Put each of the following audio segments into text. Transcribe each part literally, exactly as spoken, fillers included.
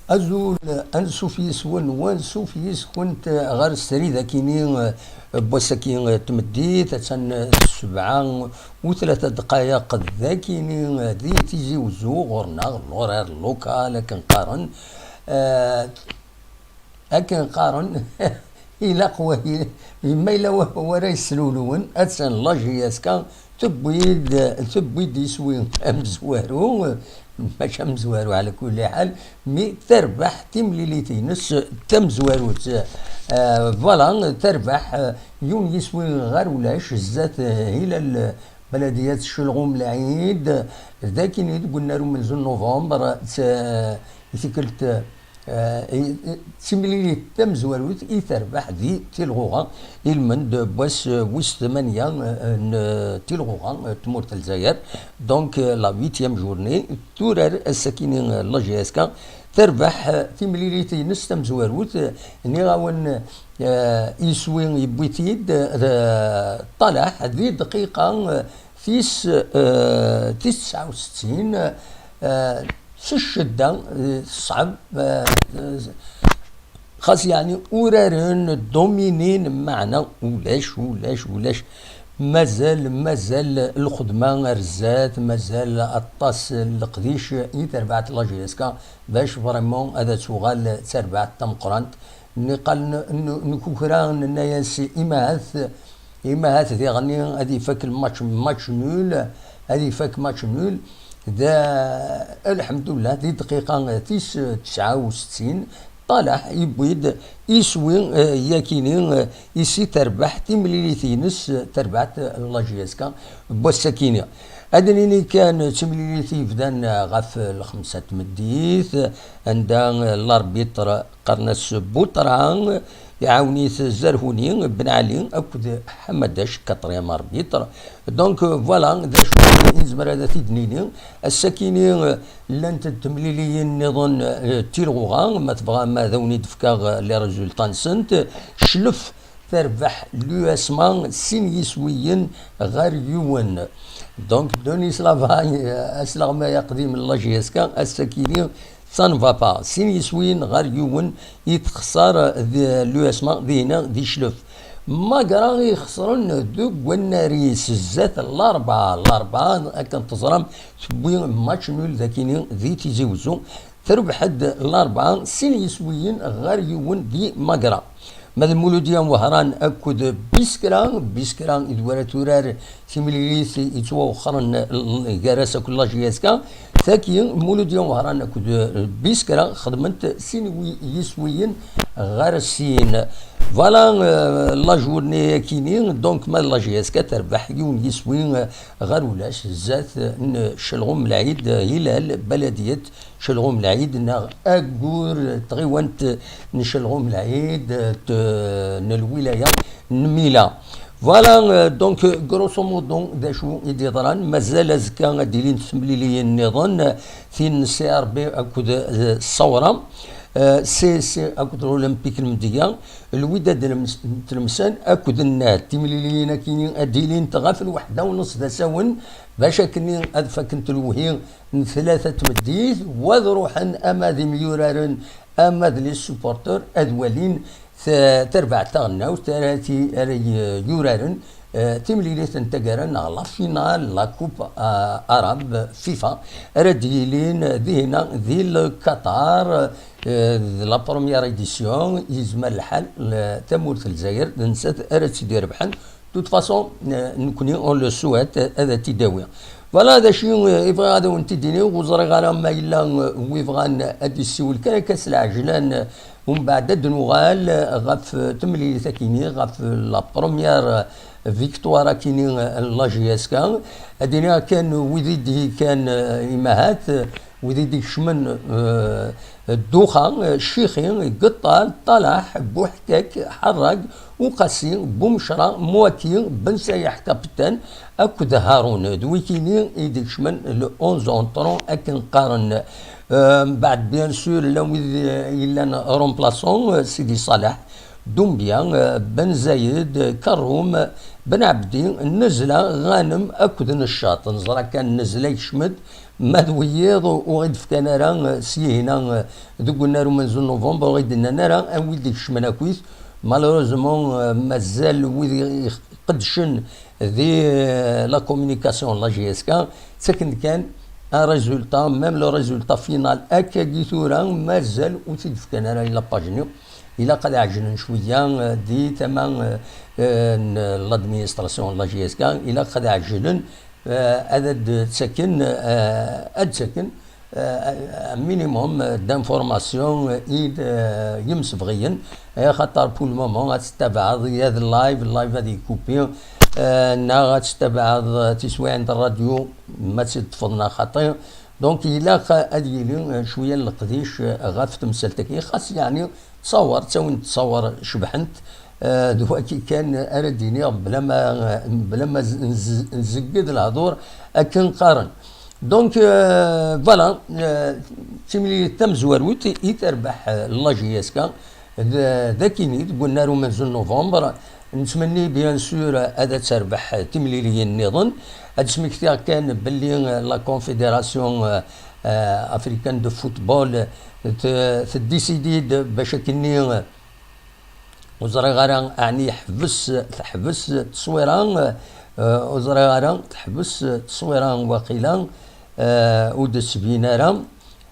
Azul, ansuf yis-wen, wansuf yis-kent ɣer srid akini, eh, n wass-agi, eh, n tmeddit, attan, eh, sebɛa u tlata ddqayeq d akini, eh, di Tizi Wezzu ɣur-neɣ, l'horaire local, akken qqaren. Eh, akken qqaren, ilaq wa-, ma yella wa-, wara yesrulwen, attan la J S K tewwi-d, tewwi-d iswi amezwaru, mačči amezwaru ɛla kulli ḥal, mi terbeḥ timlilit-ines tamezwarut. Euh, voilà, terbeḥ, euh, yiwen yiswi ɣer ulac, zdat, euh, Hilal Baladiyat Celɣum Lɛid, d akini deg unnar umenzu n novembre, t-, i tikkelt, eh, i, i, d timlilit tamezwarut i terbeḥ di Tilɣuɣa, ilmend n wass, eh, wis tmanya, eh, n Tilɣuɣa, eh, tmurt n Lezzayer. Donc, eh, la huitième journée, turar ass-akini, eh, la J S K, terbeḥ, eh, timlilit-ines tamezwarut, eh, nniɣ-awen, eh, iswi yewwi-t-id, eh, Ṭalaḥ di dqiqa, eh, tis, eh, tis tesɛa u settin, eh, s ccedda, eh, teṣɛeb, eh, xas yeɛni uraren, dominin, meɛna ulac, ulac, ulac. Mazal, mazal lxedma ar zdat, mazal aṭas n leqdic i terbaɛt la J S K bac vraiment ad tuɣal d tarbaɛt tameqqrant. Niqal n-, n-, nkukra, nenna-yas imahat, imahat diɣenni ad ifak lmatch, match nul, ad ifak match nul. Da, lḥemdullah, di dqiqa tis tesɛa u settin, Ṭalaḥ yewwi-d iswi, eh, yakini, eh, isi terbeḥ timlilit-ines, eh, terbaɛt la J S K n wass-akini. Ad nini kan d timlilit yebdan, eh, ɣef lxemsa n tmeddit, anda, eh, l'arbitre qqaren-as Buṭra, iɛawen-it Zerhuni Ben Ɛli akked Ḥamadac, quatrième arbitre. Donc, euh, voilà, d acu i nezmer ad t-id-nini. Ass-akini, euh, llant-d temliliyin nniḍen, euh, Tilɣuɣa, ma tebɣam ad awen-id-fkeɣ, euh, les résultats-nsent. Cclef terbeḥ l'U S M A sin yiswiyen ɣer yiwen. Donc, Denis Lavagne, euh, asleɣmay aqdim n la J S K, ass-akini, ça ne va pas. Sin yiswiyen ɣer yiwen i texṣer di l'U S M A dinna di Cclef. Magra i ixesren deg wannar-is zdat Larebɛa. Larebɛa, akken teẓram, tewwi match nul dakini di Tizi Wezzu. Terbeḥ-d Larebɛa sin yiswiyen ɣer yiwen di Magra. Ma d Muludya n Wehran akked Biskra, Biskra i d wara turar timlilit yettwawexxren l-, gar-as akked la J S K. Tagi, Muludya n Wehran akked, eh, Biskra xedment sin wi-, yiswiyen ɣer sin. Voilà, eh, la journée akini, donc ma d la J S K terbeḥ yiwen yiswi, eh, ɣer ulac, zdat n Celɣum Lɛid, eh, Hilal Baladiyat Celɣum Lɛid, neɣ aggur tɣiwant n Celɣum Lɛid, t-, n lwilaya n Mila. Voilà, euh, donc, grosso modo, d acu i d-yeḍran. Mazal azekka ad d-ilint temliliyin nniḍen, tin n C R B akked, euh, Ṣṣawra, euh, C S C akked l'Olympique n Mdeyya, Lwidad n Tlems-, n Tlemsan akked Nnad. Timliliyin akini ad d-ilint ɣef lweḥda u nneṣ d asawen, bac akkenni ad fakkent lewhi n tlata n tmeddit, wa ad ruḥen ama d imyuraren, ama d les supporters, ad walin t-, tarbaɛt taɣelnawt ara ti-, ara y-, yuraren, eh, timlilit n taggara neɣ la finale la Coupe, eh, Arabe FIFA, ara d-yilin dihina di Lqatar, eh, d la première édition, yezmer lḥal, eh, tamurt n Lezzayer d nettat ara tt-id-irebḥen. De toute façon, euh, nekkni, on le souhaite, ad t-id-awi. Voilà, d acu, euh, i bɣiɣ ad awen-t-id-iniɣ, ur ẓriɣ ara ma yella, euh, wi bɣan ad d-yessiwel kan akka s lɛejlan, euh, umbeɛd ad d-nuɣal, euh, ɣef, euh, temlilit akini, ɣef, euh, la première, euh, victoire akini, euh, n la J S K. Ad iniɣ kan wid i d-, kan, euh, imahat, euh, Wid i d-ikecmen, eh, Dduxa, eh, Ccixi, Geṭṭal, Ṭalaḥ, Buḥkak, Ḥerrag, Uqasi, Bumecra, Mwaki, Ben Sayeḥ, Kaptan, akked Harun. D wikini i d-ikecmen le onze entrant, akken qqaren. Eh, mbeɛd, bien sûr, llan wid, eh, yellan remplaçant, eh, Sidi Ṣaleḥ, Dumbia, eh, Ben Zayed, Karum, Ben Ɛebdi, Nezla, Ɣanem, akked Neccaṭ. Neẓra kan Nezla ikcem-d, Ma d wiyiḍ ur ɣ-d-fkan ara, eh, s yihina, eh, deg unnar umenzu n novembre, ur ɣ-d-nnan ara, a wid ikecmen akkit. Malheureusement, eh, mazal wid iqeddcen di, eh, la communication n la J S K, ttaken-d kan un résultat, même le résultat final, akkagi tura, mazal ur t-id-fkan ara i la page-nni. Ilaq ad ɛejlen cwiya, eh, di tama, eh, eh, n l'administration n la J S K, ilaq ad ɛejlen, eh, ad d-ttaken, eh, ad ttaken, eh, un minimum, eh, d'information, eh, i, eh, yimsebɣiyen, eh, axaṭer pour le moment ad tettabaɛeḍ ya d live, live ad yekupi, eh, neɣ ad tettabaɛeḍ, eh, tiswiɛin n rradyu, ma tt-id-ṭṭfeḍ neɣ xaṭi. Donc, ilaq ad yili, eh, cwiya n leqdic, eh, ɣef temsalt-agi, xas yeɛni ttṣawer, ttawin-d ttṣawer cebḥent, eh, d waki kan ara d-iniɣ bla ma, bla ma z-, nz-, nzegged lehdur akken qqaren. Donc, eh, voilà, eh, d timlilit tamezwarut i terbeḥ, eh, la J S K, d, d akini deg unnar umenzu n novembre. Nettmenni, bien sûr, ad terbeḥ timliliyin nniḍen. Ad smektiɣ kan belli, eh, la Confédération, eh, eh, Africaine de Football, eh, t-, teddisidi-d bac akkenni, eh, ur ẓriɣ ara, ɛni yeḥbes, teḥbes tteswira, eh, ur ẓriɣ ara, teḥbes tteswira waqila, eh, ur d-tebyin ara,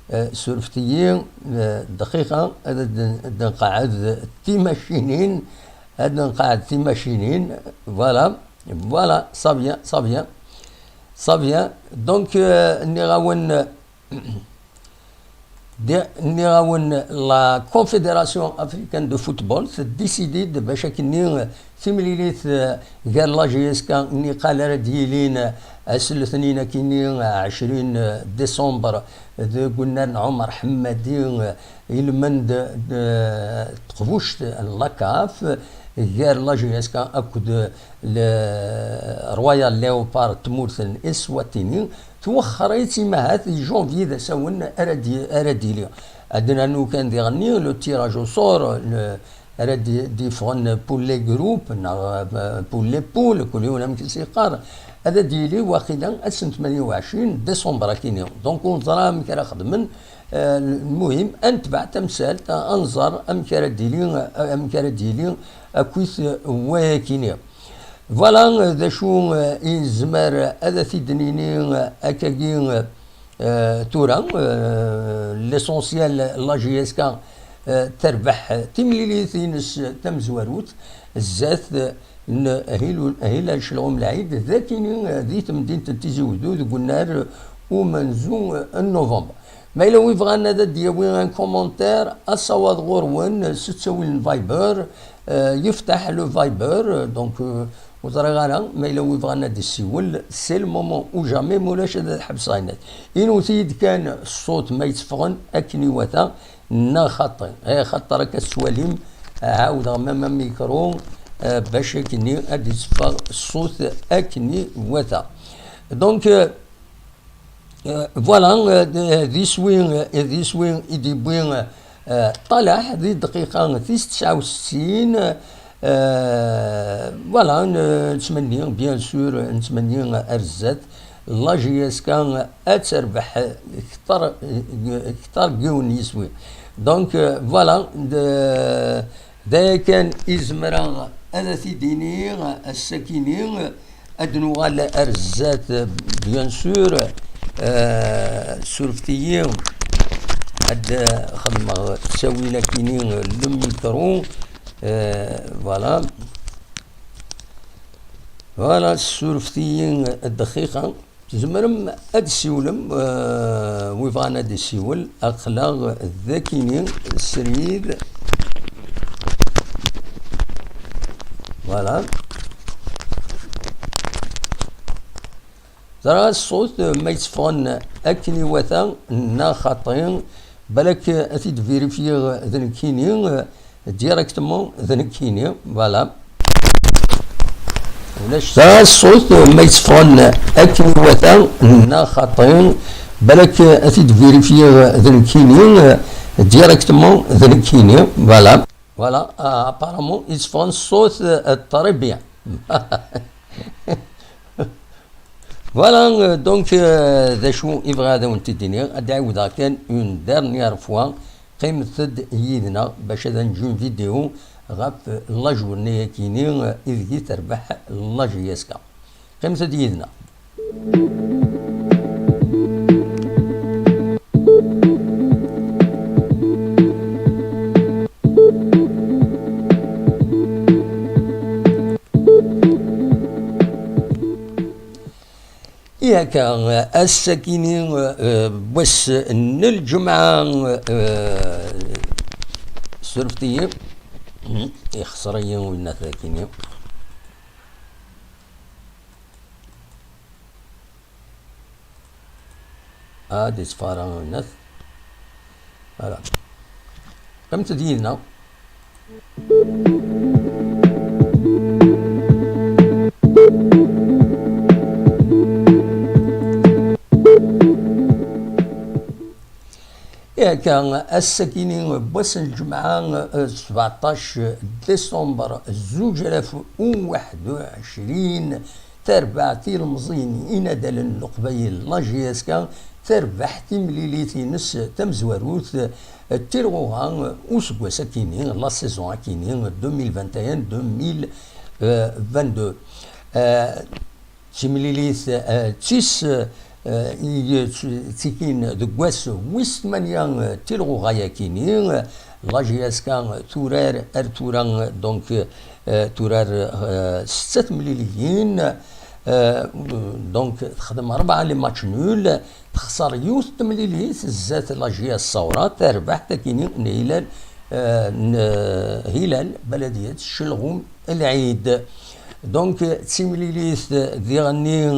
eh, surfet-iyi, eh, dqiqa, ad d-, ad d-nqeɛɛed timacinin, ad d-nqeɛɛed timacinin, voilà, voilà, ça vient, ça vient, ça vient. Donc, eh, nniɣ-awen, Di-, nniɣ-awen, la Confédération Africaine de Football teddisidi-d bac akkenni timlilit, eh, gar la J S K niqal ara d-yilin, eh, ass n letnin akkenni, eh, ɛecrin décembre, deg unnar n Ɛumer Ḥemmadi, eh, ilmend, eh, teqbuct n la CAF, gar la J S K akked le Royal Léopard n tmurt n Eswatini. Twexxer-itt imahat i janvier d asawen ara d-, ara d-yili. Ad d-nernu kan diɣenni le tirage au sort, le, ara d-, d-yeffɣen pour les groupes neɣ, euh, pour les poules, kul yiwen amek i s-yeqqar, ad d-yili waqila ass n tmanya u ɛecrin décembre akini. Donc ur neẓra amek ara xedmen, euh, lmuhim ad netbeɛ tamsalt, ad nẓer amek ara d-yili, amek ara d-yili akkit wayakini. Voilà, euh, d acu, euh, i nezmer ad t-id-nini, euh, akkagi, euh, tura, euh, l'essentiel, la J S K, euh, terbeḥ timlilit-ines tamezwarut zdat, euh, n Hilal, Hilal Celɣum Lɛid, d akini, euh, di temdint n Tizi Wezzu deg unnar umenzu, euh, n novembre. Ma yella wi bɣan ad d-yawi un commentaire, asawaḍ ɣur-wen s ttawil n Viber, euh, yeftaḥ le Viber, euh, donc, euh, ur ẓriɣ ara, ma yella wi bɣan ad d-issiwel, c'est le moment ou jamais, ma ulac ad ḥebseɣ inat. Inwet-iyi-d kan ṣṣut ma yetteffɣen akken iwata, neɣ xaṭi. Eh, xaṭer akka tettwalim, ɛawdeɣ même amikru, euh, bac akkenni ad d-itteffeɣ ṣṣut akken iwata. Donc, euh, Euh, voilà, euh, d-, d iswi, euh, d iswi i d-yewwi, euh, Ṭalaḥ di dqiqa tis tesɛa u settin, euh, voilà, n-, nettmenni, bien sûr, nettmenni ar zdat, la J S K ad terbeḥ kter, kter n yiwen n yiswi. Donc, euh, voilà, d-, d aya kan i zemreɣ ad t-id-iniɣ ass-akini. Ad nuɣal ar zdat, bien sûr, euh, surfet-iyi ad xedmeɣ ttawil akini le micro, euh, voilà. Voilà, surfet-iyi dqiqa. Tzemrem ad d-ssiwlem, euh, wi bɣan ad d-issiwel, aql-aɣ d akini srid. Voilà. Ẓriɣ ṣṣut ma yetteffɣen akken iwata neɣ xaṭi, balak ad t-id-vérifier d nekkini, directement d nekkini, voilà. Ulac. Ẓriɣ ṣṣut ma yetteffɣen akken iwata neɣ xaṭi, balak ad t-id-vérifier d nekkini, directement d nekkini, voilà. Voilà, euh, apparemment, yetteffɣen ṣṣut, euh, très bien. Voilà, euh, donc, euh, d acu i bɣiɣ ad awen-t-id-iniɣ, ad d-ɛiwdeɣ kan une dernière fois, qqimet-d yid-neɣ bac ad neǧǧu une vidéo ɣef la journée-akini, euh, ideg i terbeḥ la J S K. Qqimet-d yid-neɣ. Yak, ass-akini, eh, n wass n lǧemɛa, eh, surfet-iyi, ixṣer-iyi winna akini. Ad iṣfara winna. Voilà. Qqimet-d yid-neɣ. Akka, ass-akini n wass n lǧemɛa, eh, sebɛeṭṭac décembre zuǧ alaf u waḥed u ɛecrin, tarbaɛt ilemẓiyen inadalen n Leqbayel, la J S K, terbeḥ timlilit-ines tamezwarut, eh, n tilɣuɣa useggas-akini, la saison-akini, deux mille vingt et un, deux mille vingt-deux. Eh, timlilit, eh, tis, eh, i tt-, ttikin deg wass wis tmanya, eh, tilɣuɣa-yakini, eh, la J S K turar ar tura, donc, eh, turar, eh, setta temliliyin, eh, donc texdem rebɛa les matchs nuls, texṣer yiwet temlilit zdat la J S Saura, tarbaɛt-akini n Hilal, eh, n Hilal Baladiyat Celɣum Lɛid. Donc, d timlilit diɣenni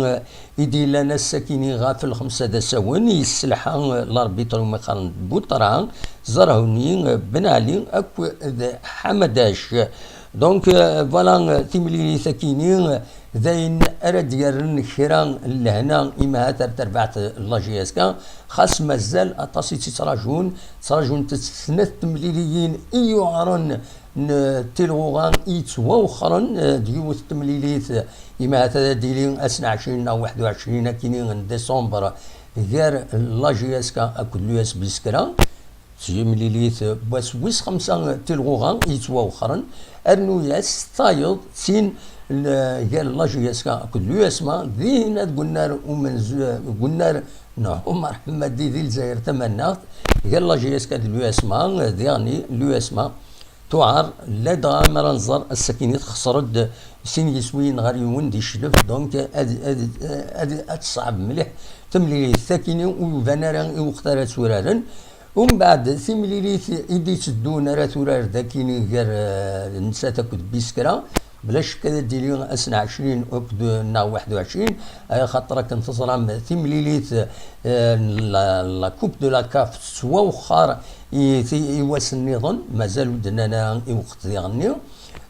i d-yellan ass-akini ɣef lxemsa d asawen, yesselḥa l'arbitre umi qqaren Buṭra, Zerhuni Ben Ali akked Ḥamadac. Donc, euh, voilà, timlilit-akini d ayen ara d-yerren kra n lehna i mahat ar terbaɛt n la J S K, xas mazal aṭas i tt-ittraǧun, ttraǧunt-tt snat temliliyin i yuɛren n tilɣuɣa i yettwawexxren, eh, d yiwet temlilit, eh, i mahat ad d-tili ass n ɛecrin neɣ waḥed u ɛecrin akini n décembre gar la J S K akked l'U S Biskra. Timlilit n wass wis xemsa tilɣuɣa yettwawexxren, rnu-yas tayeḍ d tin n, gar la J S K akked l'U S M A, dinna deg unnar umenzu-, deg unnar n Ɛumar Ḥemmadi di Lezzayer Tamannaɣt, gar la J S K d l'U S M A, diɣen l'U S M A tuɛer, ladɣa mi ara nẓer ass-akini texṣer-d sin yiswiyen ɣer yiwen di Cclef, donc ad, ad, ad, ad teṣɛeb mliḥ temlilit-akini, ur iban ara i weqt ara tturaren. Umbeɛd, timlilit i d-itteddun ara turar dakini gar, eh, nettat akked Biskra, bla ccek ad d-tili ass n ɛecrin akked neɣ waḥed u ɛecrin, axaṭer akken teẓram timlilit, eh, n la, la Coupe de la CAF tettwawexxer i, ti-, i wass nniḍen, mazal ur d-nnan ara i weqt diɣenni.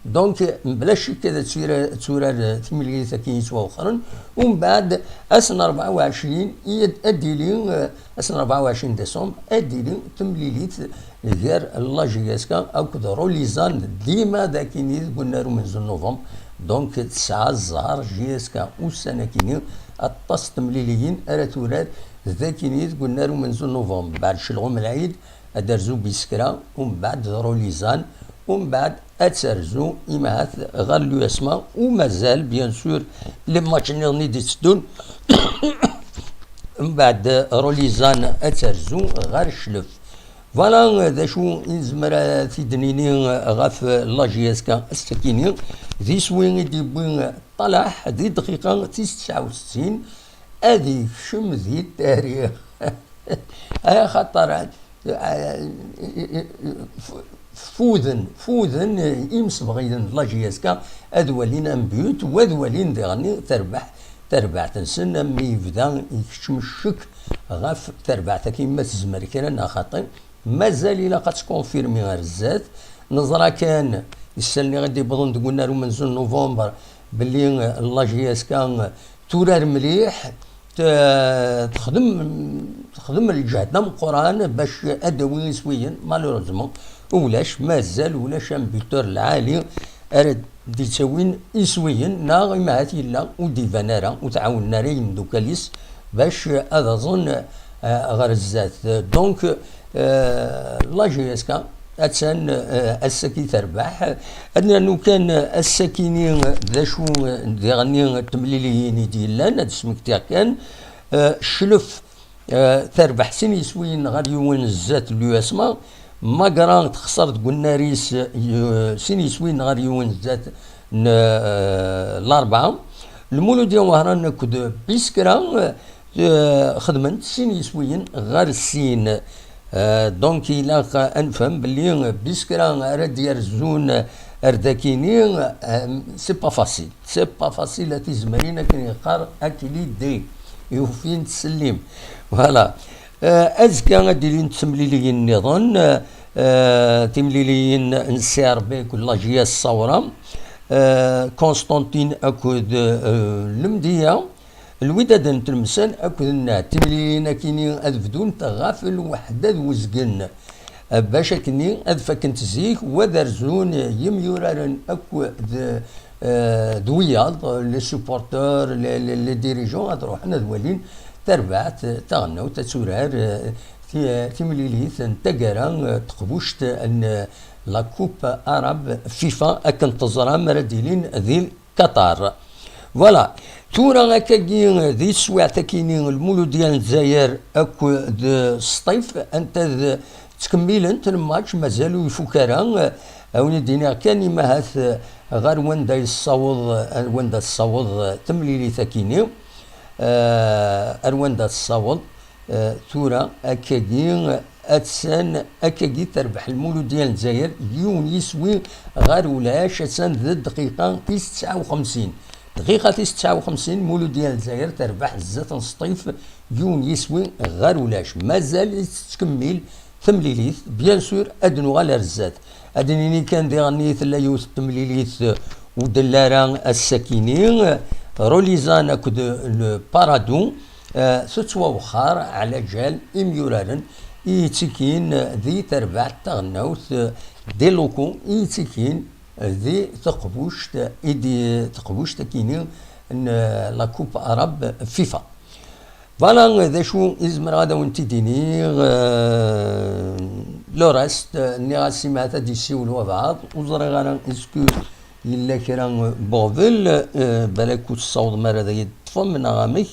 Donc, bla ccek ad tura-, turar timlilit akken yettwawexxren. Umbeɛd, ass n rebɛa u ɛecrin i ad, ad d-tili, eh, ass n rebɛa u ɛecrin décembre, ad d-tili temlilit gar la J S K akked Rolizan, dima d akini deg unnar umenzu n novembre. Donc, tesɛa zzher J S K ussan akini, aṭas n temliliyin ara turar d akini deg unnar umenzu n novembre. Mbeɛd Celɣum Lɛid, ad d-terzu Biskra, umbeɛd Rolizan, umbeɛd ad terzu imahat ɣer l'U S M A, u mazal, bien sûr, les matchs nniḍen i d-itteddun. Mbeɛd Rolizan ad terzu ɣer Cclef. Voilà d acu i nezmer ad t-id-nini ɣef la J S K ass-akini. D iswi i d-yewwi Ṭalaḥ di dqiqa tis tesɛa u settin, ad yekcem di tarix. Axaṭer, eh, f-, fuden, fuden imsebɣiden n la J S K ad walin un but, u ad walin diɣenni terbeḥ, tarbaɛt-nsen, am mi yebda ikeččem ccek ɣef terbaɛt-agi, ma tezmer kra neɣ xaṭi. Mazal ilaq ad tkonfirmi ar zdat. Neẓra kan isallen i d-iwwḍen deg unnar umenzu n novembre belli la J S K turar mliḥ, t-, texdem, texdem lǧehd ameqqran bac ad d-tawi iswiyen. Malheureusement, ulac, mazal ulac un buteur lɛali ara d-, d-ittawin iswiyen, neɣ imahat yella ur d-iban ara, ur tɛawnen ara imeddukal-is bac ad aẓen, eh, ɣer zdat. Donc, eh, la J S K attan, eh, ass-agi terbeḥ. Ad nernu kan ass-akini d acu, eh, diɣenni n temliliyin i d-yellan, ad d-smektiɣ kan. Eh, Cclef, eh, terbeḥ sin yiswiyen ɣer yiwen zdat l'U S M A. Magra texṣer deg unnar-is, eh, sin yiswiyen ɣer yiwen zdat n, eh, Larebɛa. Lmuludya Wehran akked Biskra, eh, xedmen-t sin yiswiyen ɣer sin. Eh, donc, ilaq ad nefhem belli Biskra ara d-yerzun ar dakini, eh, c'est pas facile. C'est pas facile, a tizemrin akken yeqqar Akli-D, yufin ttsellim. Voilà. Eh, azekka ad d-ilint temliliyin nniḍen, eh, eh, timliliyin n C R B akked la J S Sawra, eh, Constantine akked, eh, Lemdiya, Lwidad n Tlemsan akked Nnaɛt. Timliliyin akini ad bdunt ɣef lweḥda d uzgen, eh, bac akkenni ad fakkent zik, wa ad rzun yimyuraren akk d, eh, d wiyaḍ, les supporters, les, les, les dirigeants, ad ruḥen ad walin tarbaɛt, eh, taɣelnawt, ad turar, eh, ti-, timlilit n taggara, eh, teqbuct n, eh, la Coupe Arabe FIFA, akken teẓram ara d-ilin di Qatar. Voilà. Tura akkagi di teswiɛt akini, Lmuludya n Lezzayer akked Sṭif, anta d ttkemmilent lmatch, mazal ur ifuk ara. A wen-id-iniɣ kan imahat ɣer wanda yessaweḍ, wanda tessaweḍ temlilit akini, eh, ar wanda tessaweḍ. Eh, tura akkagi, attan akkagi terbeḥ Lmuludya n Lezzayer yiwen yiswi ɣer ulac, attan d dqiqa tis tesɛa u xemsin. Dqiqa tis tesɛa u xemsin, Lmuludya n Lezzayer terbeḥ zdat n Sṭif yiwen yiswi ɣer ulac. Mazal tettkemmil temlilit, bien sûr, ad nuɣal ar zdat. Ad d-nini kan diɣen i tella yiwet n temlilit ur d-telli ara ass-akini, Rolizan akked Le Paradou, eh, tettwawexxer ɛla ǧal imyuraren i yettikin di terbaɛt taɣelnawt, eh, des locaux i yettikin di teqbuct, i di teqbuct akini n, eh, la Coupe Arabe FIFA. Voilà, d acu i zemreɣ ad awen-t-id-iniɣ, eh, le reste, eh, nniɣ-as imahat ad d-yessiwel wabɛaḍ, ur ẓriɣ ara est-ce que yella kra n uɣbel, eh, balak ur tessawḍem ara ad iyi-d-teṭṭfem neɣ amek,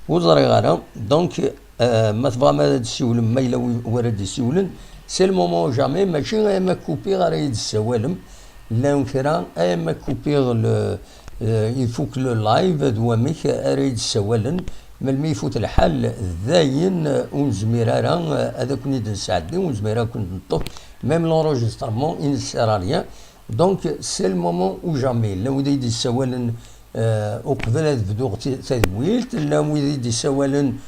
ur ẓriɣ ara. Donc, eh, ma tebɣam ad d-tessiwlem, ma yella wi-, wara d-yessiwlen, c'est le moment ou jamais, mačči ay ama kupiɣ ara yi-d-tessawalem, llan kra, ay ama kupiɣ le, eh, ifuk le live, d wamek ara yi-d-ssawalen, melmi ifut lḥal, dayen, eh, ur nezmir ara, eh, ad aken-id-nesɛeddi, ur nezmir ara ad ken-neṭṭef, même l'enregistrement, il ne sert à rien. Donc, c'est le moment ou jamais. Llan wid i d-yessawalen, eh, uqbel ad bduɣ ti-, tadwilt, llan wid i d-yessawalen,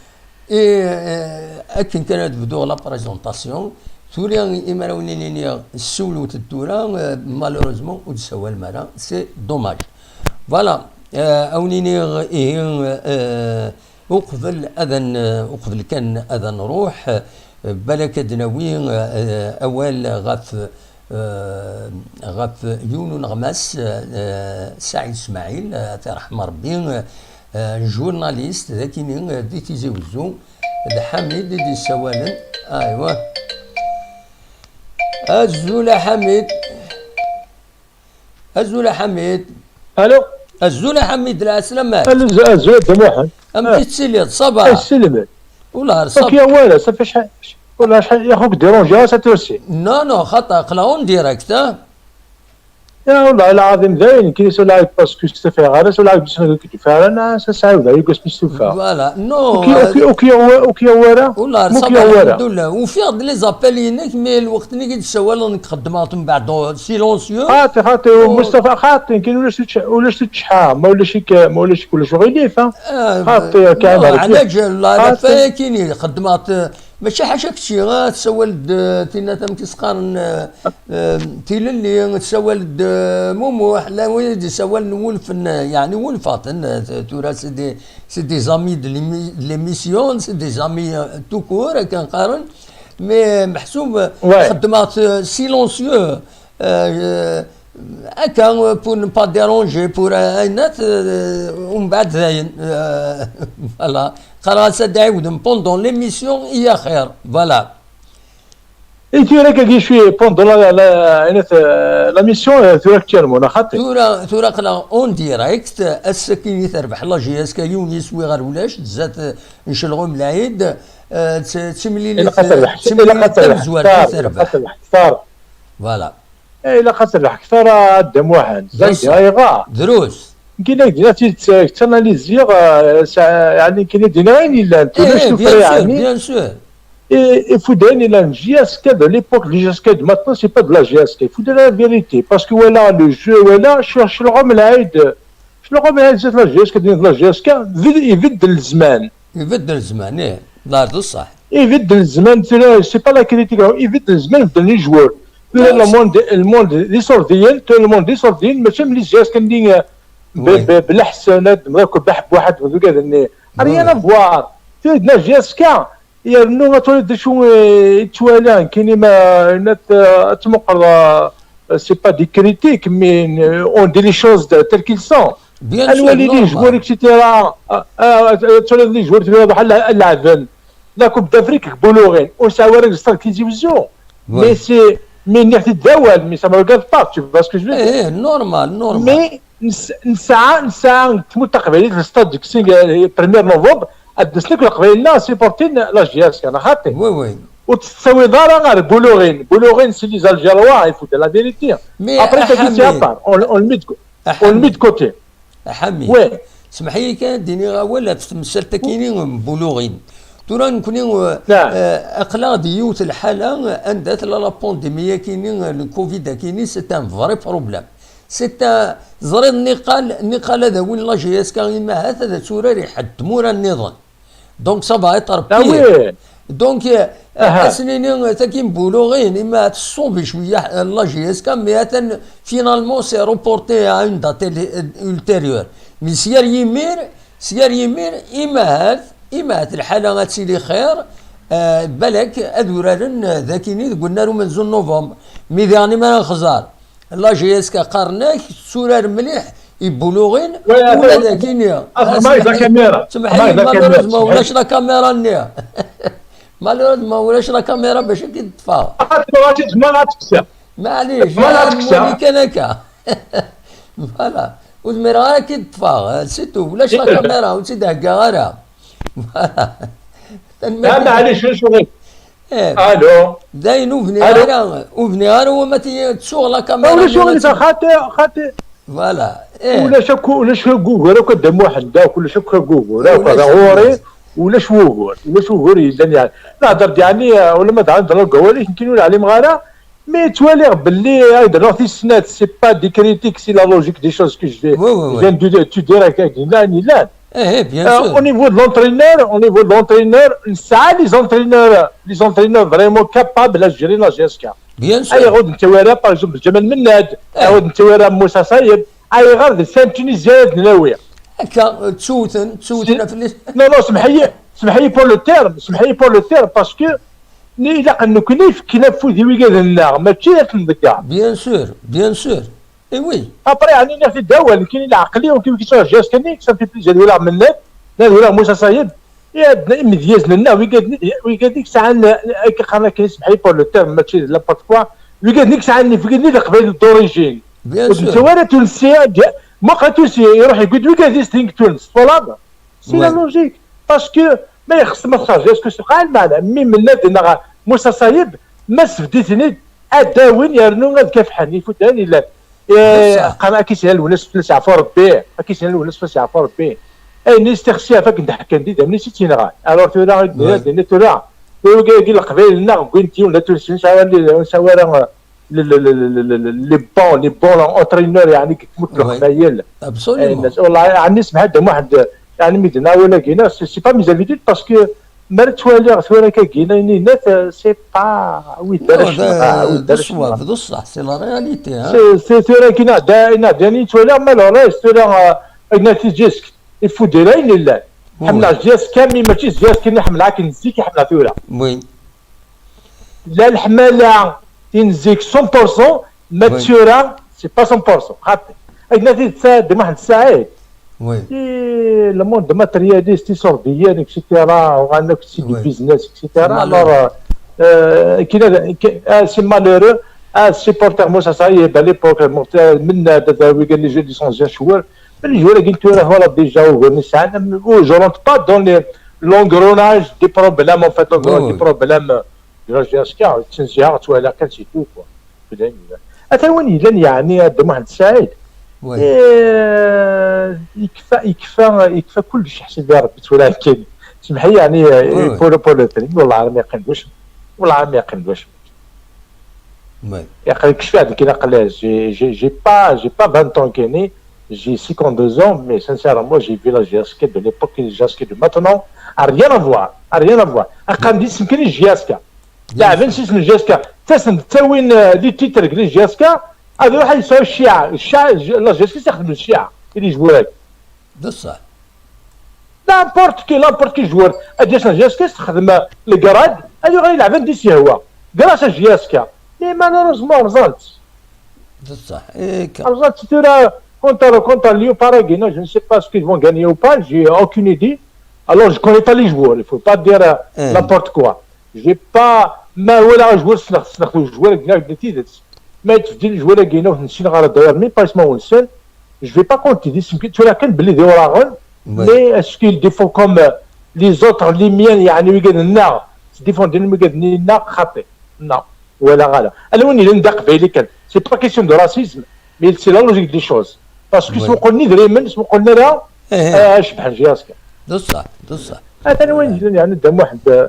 eh, eh, akken kan ad bduɣ la présentation. Tura, imi ara wen-iniɣ, ssiwlet-d tura, eh, malheureusement, ur d-tessawalem ara. C'est dommage. Voilà. Eh, a wen-iniɣ, ihi, eh, uqbel ad n-, uqbel kan ad nruḥ, eh, balak ad nawi, eh, awal ɣef, eh, ɣef yiwen uneɣmas, eh, Saɛid Smaɛil, eh, ad t-iṛḥem Ṛebbi, eh, journaliste d akini, eh, di Tizi Wezzu, d Ḥamid i d-yessawalen. Aywa. Azul a Ḥamid. Azul a Ḥamid. Allô. Azul a Ḥamid, lɛeslama. Allô, azul a Dda Muḥend. Amek i tettiliḍ? Ça va? Ay, sselmed. Ula ar ça va. Ur k-yewwi ara, ça fait شحال, والله شحال يا خوك ديرونجي، ça ترسي. Non, non, xaṭi, aql-aɣ en direct, ah. Ya, والله العظيم dayen, كي سو لايف باسكو استفيغ على سو لايف بس نقول كي فعلا، سا سعيد عليك اسمي استفاغ. Voilà, non. Ur k-, ur k-, ur k-yewwi ara. Ula ar ça va, الحمد لله. Ufiɣ-d les appels-inek, mais lweqt-nni i d-ssawaleɣ nekk xeddmeɣ-t mbeɛd silencieux. Xaṭi, xaṭi, oh. Mustafa, xaṭi, كاين ولا شي تش-، ولا شي تشحام، ما ولا شي ك-، ما ولا شي كل شغل يدير، فا. Ah, xaṭi, non, كامل. علاش لا، لا، xaṭi. فيا كيني خدمات، ماشي حاجة كتشي، غا تسوال د-، تينا تم كيسقارن، آه، آه، تيللي، تسوال د-، موموح، لا، وين يسوال نولف ن-، يعني، ولفات ن-، تورا c'est des، c'est des amis de l'émi-، de l'émission، c'est des amis، آه، tout court، كنقارن. Mais محسوب، ouais. خدمات، آه، silencieux، آه، Akka, euh, pour ne pas déranger, pour, euh, ayen at, euh, umbeɛd dayen, euh, voilà. Qqareɣ-as ad d-ɛiwdem pendant l'émission i axir. Voilà. Et tura akka cwi pendant la, la, ayen at, euh, la mission, euh, tura actuellement, neɣ xaṭi? Tura, tura aql-aɣ en direct, ass-agi i terbeḥ la J S K yiwen yiswi ɣer ulac, zdat, euh, n Celɣum Lɛid, euh, d, d timlilit, ilaq ad terbeḥ, d timlilit ilaq ad terbeḥ tamezwarut i terbeḥ. Ilaq ad terbeḥ. Voilà. Eh, ilaq ad terbeḥ kter a Dda Muḥend. Bien sûr. Ayɣer? Drus. Nekkin ad d-iniɣ tidet, eh, ttanalysiɣ, eh, sa-, yeɛni nekkin ad d-iniɣ ayen yellan. Eh, ulac eh, tuffra, bien sûr, yeɛni. Bien sûr. Et, et faut dire, la J S K de l'époque, la J S K de maintenant, c'est pas de la J S K. Il faut dire la vérité. Parce que voilà, le jeu, voilà, je cherche le Rome Laïd. Je le Rome Laïd, c'est de la J S K, de la J S K, vide, il vide de l'Zman. Ibeddel zzman, ih, d ṣṣeḥ. Ibeddel zzman, tura, c'est pas la critique, ibeddel zzman, beddlen les joueurs. Tura le monde, le monde d iṣurdiyen, tura le monde d iṣurdiyen, mačči am les J S K-nni, eh, b-, oui, b-, Bla Ḥsen, ad d-, akk Baḥ Buḥad, d ugad-nni. Rien à voir. Tura d la J S K, yernu ad twaliḍ d acu, eh, i ttwaliɣ, nekkini ma, ad, eh, ad tmuqleḍ, eh, c'est pas des critiques, mais, euh, on dit les choses de, telles qu'elles sont. Bien sûr, normal. Anwa les joueurs, et cetera. Ah, ah, ah, tu vois les joueurs, tu vois, بحال لعبن. La Coupe d'Afrique, Boulourine. On s'est arrêté sur la télévision. Oui. Mais c'est, mais نعطي الدوال, mais ça me regarde pas, tu vois ce que je veux dire. Eh, eh, normal, normal. Mais نس-, نسعى, نسعى, تموت تقبيلي في الاستاد ديك السنة, premier novembre, عاد نسلك القبيلة, supporter la J S K, أنا خاطي. Oui, oui. وتساوي دار غير Boulourine. Boulourine, c'est les Algérois, il faut dire la vérité. Mais après, ça, c'est à part. On, on le met de côté. On le met de côté. A Ḥamid. Oui. Smeḥ-iyi kan ad d-iniɣ awal ɣef temsalt-akini n Boulourine. Tura nekni, eh, eh, aql-aɣ di yiwet lḥala anda tella la pandémie-akini, le covid-akini, c'est un vrai problème. C'est un, teẓriḍ, niqal, niqal ad awin la J S K imahat ad turar i ḥedd tmura nniḍen. Donc ça va être pire. Ah oui. Donc, euh, ah, ad s-nini, euh, tagi n Boulourine, imahat tṣubb cwiya, euh, la J S K, mais atan, finalement, c'est reporté à une date ultérieure. Mais s yir yimir, s yir yimir, imahat, imahat lḥala ad tili xir, euh, balak ad uraren, euh, dakini deg unnar umenzu n novembre. Mais diɣen mi ara nxeẓẓer, la J S K qqaren-ak tetturar mliḥ i Boulourine, ula d akini. Smeḥ-iyi, malheureusement ulac la caméra-nni. Malheureusement ulac la caméra bac ad k-id-ṭṭfeɣ. Maɛlic, ad nwali kan akka. Voilà. Ur zmireɣ ara ad k-id-ṭṭfeɣ, c'est tout. Ulac la caméra, ur tt-id-heggaɣ ara. Voilà. Tanemmirt. Ah, maɛlic, ulac aɣilif. Eh. Allô? Dayen ur bniɣ ara, ur bniɣ ara wama ti-, ttuɣ la caméra. Ulac aɣilif, xaṭi, xaṭi. Voilà. Eh. Ulac akk, ulac akk ugur akk a Dda Muḥend akk, ulac akk ugur akk, ɣur-i, ulac wugur, ulac wugur yellan, yeɛni. Nehder-d, yeɛni, eh, wala ma d-ɛandreɣ deg wawal-ik, nekkini ur ɛlimeɣ ara, mais ttwaliɣ belli, ay d-rreɣ tis snat, c'est pas des critiques, c'est la logique des choses que je vais, oui, oui, oui, je viens de, de, de dire, ak-, akken yellan, yellan. Eh, eh, bien sûr. Au niveau de l'entraîneur, au niveau de l'entraîneur, nesɛa les entraîneurs, les entraîneurs vraiment capables à gérer la J S K. Bien sûr. Ayɣer ur d-nettawi ara, par exemple, Ǧamal Mennad, ayɣer ur d-nettawi ara Moussa Sayeb, ayɣer d Santini Zayed nawi. Akka, ttewten, ttewten ɣef les... Non, non, smeḥ-iyi, smeḥ-iyi pour le terme, smeḥ-iyi pour le terme, parce que ilaq nekkni fken afud i wigaden-nneɣ, mačči ad ten-nḍegger. Bien sûr, bien sûr. Eh oui. Après, yeɛni, nniɣ-t-id awal, nekkini leɛqel-iw, nekkini kečč j s k-nni, ça me fait plaisir ad walaɣ Mennad, ad walaɣ Moussa Sayeb, i ad imedyazen-nneɣ, wigad-nni, wigad-nni i yesɛan, akka qqaren akken, ismeḥ-iyi pour le terme, mačči d n'importe quoi, wigad-nni i yesɛan, wigad-nni d Leqbayel d'origine. Bien sûr. Ur d-nettawi ara Tunsi, muqel Tunsi, iruḥ yewwi-d wigad-is din deg Tunes, twalaḍ? C'est la logique. Parce que ma ixeṣṣem ad xerǧ, est-ce que c'est pas lmeɛna? Mi Mennad neɣ Moussa Sayeb, ma sbedd-iten-id, ad d-awin yernu ad kafḥen, ifuddan yellan. Eh, qqaren, akka i s-yenna Lwennas fell-as yeɛfu Rebbi, akka i s-yenna Lwennas fell-as yeɛfu Rebbi. Ayen i s-tixsi ɣef akken d-ḥkan d idammen-is i tt-yenɣan. Alors tura, i d-nniɣ, d-nniɣ tura, tura wigi-agi Leqbayel-nneɣ, wwin-d yiwen d atunsi, ur nesɛi ara, ur nesɛi ara, euh, le, le, le, le, le, le, les bons, les bons entraîneurs, yeɛni, deg tmurt n Leqbayel. Absolument. Eh, والله, yeɛni, semḥ-d a Muḥend, yeɛni, mi d-nniɣ awal-agi, c'est, c'est pas mise à vedette, parce que mi ara ttwaliɣ tura akka gina, inat, c'est pas, wid ara cemmeɣ, wid ara cemmeɣ. D ṣṣwab, d ṣṣeḥ, c'est la réalité, hein. C'est, c'est tura gina, da, ina, da, ni ttwaliɣ, ma le reste, tura, euh, ina tijisk, il faut dire, il est là. Ḥemmleɣ J S K, mais mačči J S K-nni ḥemmleɣ akken zik i ḥemmleɣ tura. Oui. La leḥmala, tin zik, cent pour cent, ma d tura, C'est pas cent pour cent. Xaṭi. Akken ad t-id-tesɛiḍ, d Muḥend Saɛid. Oui. Et le monde matérialiste, iṣurdiyen, et cetera. Uɣalen akk si du business, et cetera. Alors, euh, euh, kina, ki- ah, c'est malheureux. Ah, supporter, moi, ça, ça y est, ben, l'époque, mon frère, من هذا ويقال les jeux de cent joueurs. Mais les joueurs qui tournent, voilà, déjà, au Vernissan, je rentre pas dans les- l'engrenage des problèmes, en fait, l'engrenage des problèmes de la G S K, c'est un c'est tout, quoi. Atan win yellan yeɛni a Dda Muḥend Saɛid, eh, yekfa, yekfa, yekfa kullec, ḥseb i Rebbi tura akken. Semmeḥ-iyi yeɛni, eh, pour, pour le thing, والله ما يقين واش، والله ما يقين واش. Yaqin kecfiɣ-d akken aql-, j'ai, j'ai, j'ai pas, j'ai pas vingt ans kini, j'ai cinquante-deux ans, mais sincèrement, j'ai vu la G S K de l'époque et la G S K de maintenant, a rien à voir, a rien à voir. Aqam d isem kan i G S K. Laɛben s isem G S K. Ttasen-d ttawin, euh, les titres deg G S K, ad iruḥ ad yesɛu cciɛa. Cciɛa, la G S K s-ixdem cciɛa i les joueurs-agi. D ṣṣeḥ. N'importe qui, n'importe qui joueur. Ad d-yas G S K s-texdem, euh, le grade, ad yuɣal yelɛeb anda i s-yehwa. Grâce à G S K. Mais malheureusement, rẓan-tt. D ṣṣeḥ. Rẓan-tt tura contre, contre Léopard-agi, non, je ne sais pas ce qu'ils vont gagner ou pas, j'ai aucune idée. Alors, je connais pas les joueurs, il faut pas dire, euh, n'importe quoi. J'ai pas, ma walaɣ joueur, ssneɣ, ssneɣ joueur-agi d tidet. Ma yettbeddil joueur-agi, ur ten-ssineɣ ara d'ailleurs, même pas ismawen-nsen. Je vais pas compter des, tura kan belli d iwraɣen, mais est-ce qu'ils défendent comme, euh, les autres, les miens, yeɛni wigad-nneɣ, ttdifundin wigad-nni-nneɣ? Xaṭi. Non. Walaɣ ara. Ala win yellan d aqbayli kan. C'est pas question de racisme, mais c'est la logique des choses. Parce que smuqlen idrimen, smuqlen ara, eh, cebḥen G S K. D ṣṣeḥ, d ṣṣeḥ. Atan win yellan, yeɛni, Dda Muḥend, eh,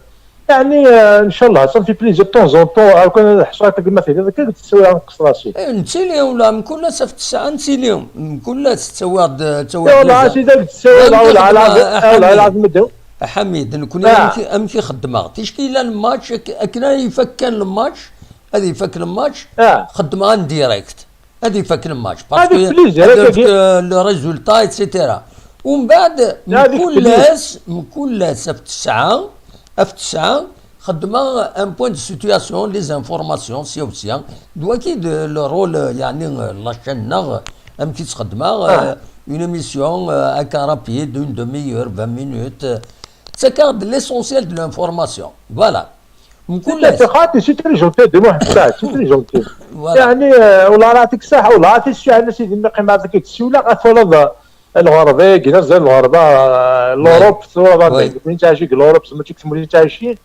yeɛni, eh, ncallah, ça me fait plaisir de temps en temps, akken ad ḥṣuɣ akken ma tiliḍ, akka ad tessawal ɣer Qesraci. Eh, nettili, ula mkul ass ɣef ttesɛa nettili, mkul ass ttawiɣ-d, ttawiɣ-d. Eh, wallah, a sidi, ad tessawal, a Ḥamid, nekkni amek, amek i xeddmeɣ. Ticki yella lmatch, ak-, akken ara ifak kan lmatch, ad ifak lmatch, xeddmeɣ en direct. Ad ifak lmatch. Parce que ad ifk, euh, le résultat, et cetera. Umbeɛd, mkul ass, mkul ass ɣef ttesɛa, ɣef ttesɛa, xeddmeɣ un point de situation, les informations, sya u sya. D waki d le rôle, euh, yeɛni, euh, la chaîne-nneɣ, amek i tt-xeddmeɣ, euh, une émission, euh, akka rapide, une demi-heure, vingt minutes, euh, ttakkaɣ-d l'essentiel de l'information. Voilà. Mkul ass. Xaṭi, c'est très gentil, Dda Muḥend Saɛid, c'est très gentil. Voilà. Yeɛni, euh, والله يعطيك الصحة, والله يعطيك الصحة, a sidi, ma qqimeɣ ad k-id-ssiwleɣ, ad twaliḍ, euh, lɣerba-agi, d azal lɣerba, euh, l'Europe, tura, oui, win yettɛicin deg l'Europe, mačči deg tmurt i ttɛicin.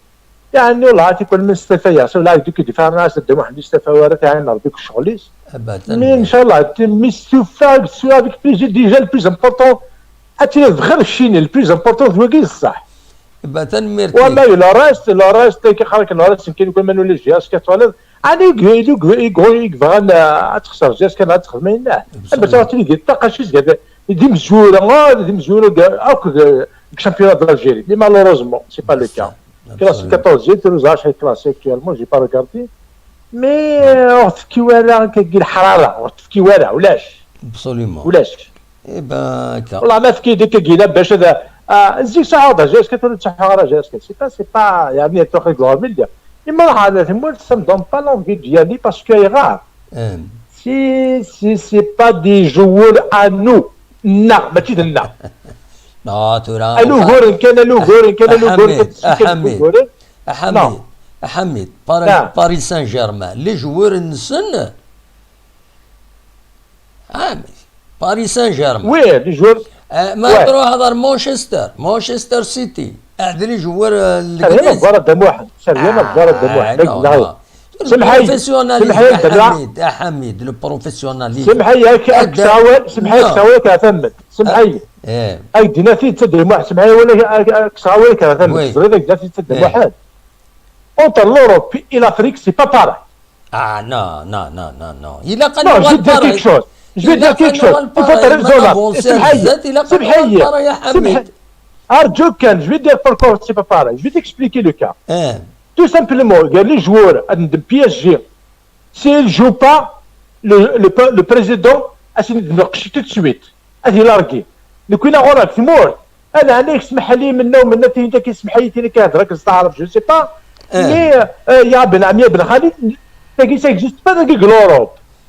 Yeɛni, والله يعطيك الصحة, mais c'est fait, c'est là, du coup, des farnas, Dda Muḥend, c'est fait, wara, yeɛni, Rebbi deg ccɣel-is. Mais, ncallah, mi s-tufa, avec plaisir, déjà, le plus important, ad tiliḍ bxir, keččini, le plus important, d wagi, d ṣṣeḥ. Tanemmirt. Wama, le reste, le reste, ki xarak, le reste, nekkin, kul ma nuli G S K twaliḍ, ɛni i, i, i, i yebɣan, ah, ad texser G S K neɣ ad texdem ayen, ah, am bac ad tili di ṭṭaqa, acu zgad, d imezwura, ah, d imezwura, akk, ah, deg championnat d'Algérie. Mais malheureusement, c'est pas le cas. Classe quatorze, j'ai toujours, j'ai classé actuellement, j'ai pas regardé. Mais, euh, ur tefki wara, kagi lḥrara, ur tefki wara, ulac. Absolument. Ulac. Eh ben, akka. Wallah, ma tefki-d akka gila bac ad, ah, zik saḥaɣ da G S K, tura ur ttsaḥaɣ ara G S K. C'est pas, c'est pas, yeɛni, ad truḥ deg lɣerba ldi. Imir ḥala tmurt, ça me donne pas l'envie d'y aller parce que ayɣer? Si, si, c'est pas des joueurs à nous. Nneɣ, mačči d nneɣ. Non, tura, ala uguren kan, ala uguren kan, ala uguren kan, a Ḥamid, a Ḥamid, a Ḥamid, Paris, Paris Saint-Germain, les joueurs-nsen, ah, mais Paris Saint-Germain. Oui, les joueurs. Euh, ma truḥeḍ ar Manchester, Manchester City, ah, d les joueurs, euh, n Legnis. Rien à voir, Dda Muḥend. Ça n'a rien à voir, Dda Muḥend. Ah, non, non. Semḥ-iyi, semḥ-iyi, a Ḥamid, a Ḥamid, le professionnalisme. Semḥ-iyi, ak-, ak-, ssawal, semḥ-iyi, ak-, ssawal, ak-, a Ḥamid. Semḥ-iyi. Eh. Ak-d-iniɣ tidet, a Dda Muḥend, semḥ-iyi, wala ak-, ak-, ak-, ssawal, ak-, a Ḥamid. Teẓriḍ, ak-d-iniɣ tidet, a Dda Muḥend. Entre l'Europe et l'Afrique, c'est pas pareil. Ah, non, non, non, non, non. Il a... Non, je vais dire quelque chose. Je vais dire quelque chose. Il faut être raisonnable. Semḥ-iyi. Semḥ-iyi. Arǧu kan, je vais dire pourquoi c'est pas pareil. Je vais t'expliquer le cas. Tout simplement, il y a les joueurs de P S G. S'il joue pas, le, le, le président, a s-in-ineqqec tout de suite. Ad ilargi. Nekkini ɣur-neɣ deg tmurt, ad ɛni semḥ-iyi menna u menna, tin akka semḥ-iyi, tin akka hedreɣ s taɛrabt, je sais pas. Mais, euh, ya Ben Ami, ya Ben Xalid, tagi, ça existe pas dagi deg l'Europe.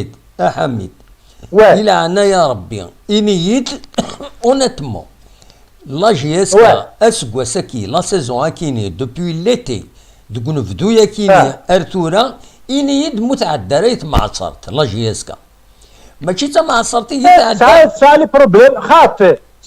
Ḥamid, a Ḥamid, di leɛnaya Rebbi, ini-yi-d honnêtement, la J S K, aseggas-agi, la saison akini, depuis l'été, deg unebdu akini ar tura, ini-yi-d mu tɛedda ara i tmeɛṣert, la J S K. Mačči d tameɛṣert i yi-tɛedda. Tesɛa, tesɛa les problèmes, xaṭi.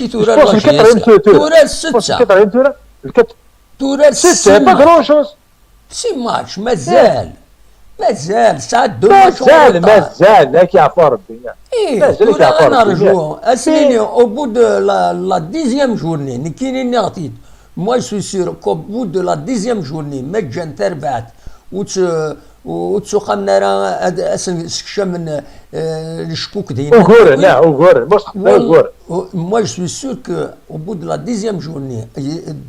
match tura. Tura setta. Tura six match. Mazal. Six match, mazal. Mazal, ça a deux matchs en retard. Mazal, mazal, ad k-yeɛfu Rebbi. Eh, mazal ad k-yeɛfu Rebbi. Au bout de la, la dixième journée, nekkini nniɣ-t-id. Moi, je suis sûr qu'au bout de la dixième journée, ma ǧǧan tarbaɛt, ur tt-, ur ttuqamen ara ad, ad sen-sekcamen, eh, leckuk dinna. Uguren, ah, uguren, mos xeṭṭa uguren. Moi, je suis sûr que au bout de la dixième journée,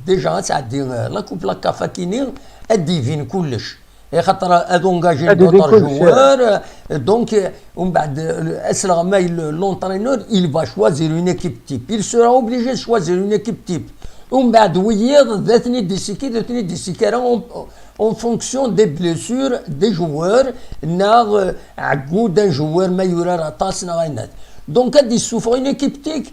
déjà ad tɛeddi, eh, la coupe la caf akini, ad d-ibin kullec. Axaṭer ad engagé d'autres joueurs, euh, donc, euh, umbeɛd, euh, asleɣmay, le, l'entraîneur, il va choisir une équipe type. Il sera obligé de choisir une équipe type. Umbeɛd wiyiḍ, d atni d-isiki, d atni d-isiki ara en, en fonction des blessures des joueurs, neɣ, euh, ɛeggu d'un joueur ma yurar aṭas neɣ ayen. Donc, ad d-issufeɣ une équipe type,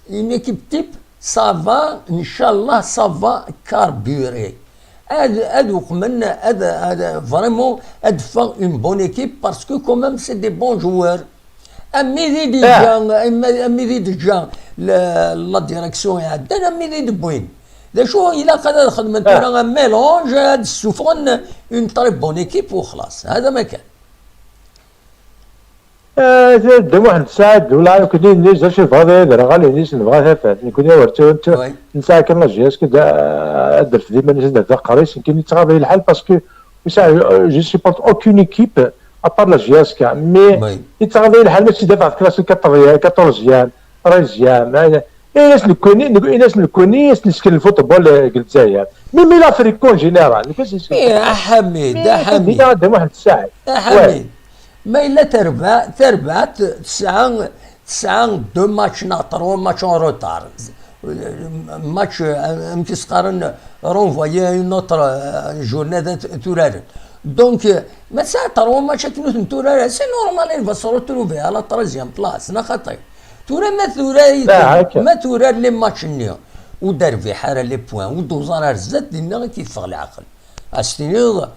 une équipe type, ça va, inchallah, ça va carburer. Ad, ad uqmen, ad, ad, vraiment, ad ffeɣ une bonne équipe parce que quand même c'est des bons joueurs. Am wid i d-iǧǧa, am, am wid i d-iǧǧa la, la direction iɛeddan, am wid i d-wwin. D acu ilaq ad xedmen tura, un mélange, ad ssufɣen une très bonne équipe u xlaṣ. Hada ma kan. Dda Muḥend Saɛid, wala nekkni nni zerc yebɣa ad yadreɣ ɣal inis nebɣa tafat. Nekkni awer ttawent nesɛa kan la J S K ad d-rfed iman-is ad d-rfed aqerris, nekkni yettɣaḍ-iyi lḥal parce que je supporte aucune équipe à part la J S K. Mais yettɣaḍ-iyi lḥal ma tt-id-afeɣ classe quatorzième, treizième. Ini-as nekkni, ini-as nekkni as nesken lfuṭbol deg Lezzayer. Même l'Afrique en général. Nekkni as nesken. Eh, a Ḥamid, a Ḥamid. Dda Muḥend Saɛid. A Ḥamid. Ma yella terbaɛt, terbaɛt tesɛa, tesɛa deux matchs neɣ trois matchs en retard. Match, amek i s-qqaren, renvoyer une autre journée ad turaren. Donc, ma tesɛa trois matchs akken ur ten-turar, c'est normal, elle va se retrouver à la troisième place, neɣ xaṭi. Tura ma turar, ma turar les matchs-nni, ur d-terbiḥ ara les points, ur d-uẓar ar zdat, dinna i k-yeffeɣ leɛqel. As-tiniḍ,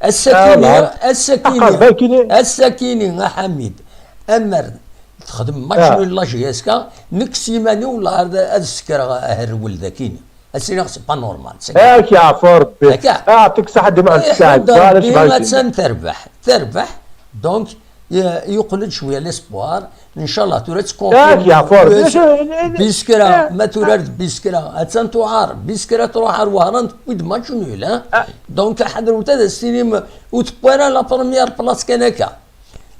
ass-akini, ass-akini, ass-akini, a Ḥamid, amer texdem match nul la J S K, nekk s yiman-iw ad sekreɣ aherwel dakini. As-iniɣ c'est pas normal. Ak yeɛfu Rebbi. Aɛṭik ṣaḥa dima ɣer tsaɛet. Rebbi, attan terbeḥ. Terbeḥ. Donc, yeqqel-d cwiya l'espoir. Ncallah tura ad tkunfirmi. Ak yeɛfu Rebbi. Biskra, ma turar d Biskra, attan tuɛar. Biskra truḥ ar Wehran, tewwi-d match nul. Donc, ḥadret ad as-tinim ur tewwi ara la première place kan akka.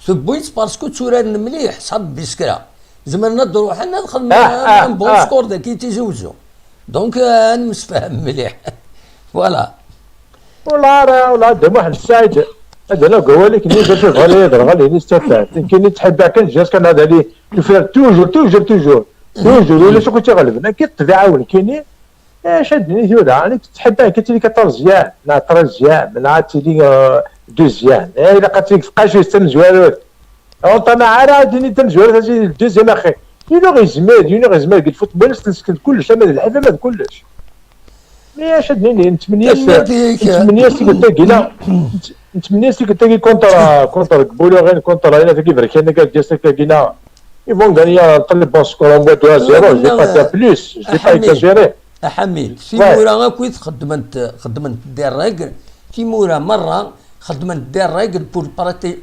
Tewwi-tt parce que tturaren mliḥ, ṣab Biskra. Zemren ad d-ruḥen ad xedmen un bon score dagi i Tizi Uzzu. Donc, ad nemsefham mliḥ. Voilà. Ula ara, ula Dda Muḥend Saɛid, ad ala deg wawal-ik, nni d acu bɣan ad yeḍru ɣer lini s tafat. Nekkini ttḥibbiɣ kan jusqu'à nadali, tufiḍ toujours, toujours, toujours. Toujours, ulac akk i tt-iɣelben. Akka i ṭṭbiɛa-w nekkini, acu ad d-nini tura, nekk ttḥibbiɣ kan ad tili quatorzième, neɣ treizième, neɣ ad tili deuxième. Ilaq ad tili deg tqacuct tamezwarut. Ur ṭṭamaɛ ara ad d-tini tamezwarut, ad tili deuxième axi. Yinuɣ yezmer, yinuɣ yezmer deg lfutbol ad s-nesken kullec, ama d lḥif, ama d kullec. Mi acu ad d-nini, nettmenni-as, nettmenni-as tikkelt-agi, nettmenni-as tikkelt-agi contre, contre Boulogne, contre la tagi berkan, tagi Ardias, tagi, ils vont gagner un très bon score, un but de un zéro, je vais pas dire plus, je vais pas exagérer. A Ḥamid, timura akk i txeddment, xeddment des règles, timura merra xeddment des règles pour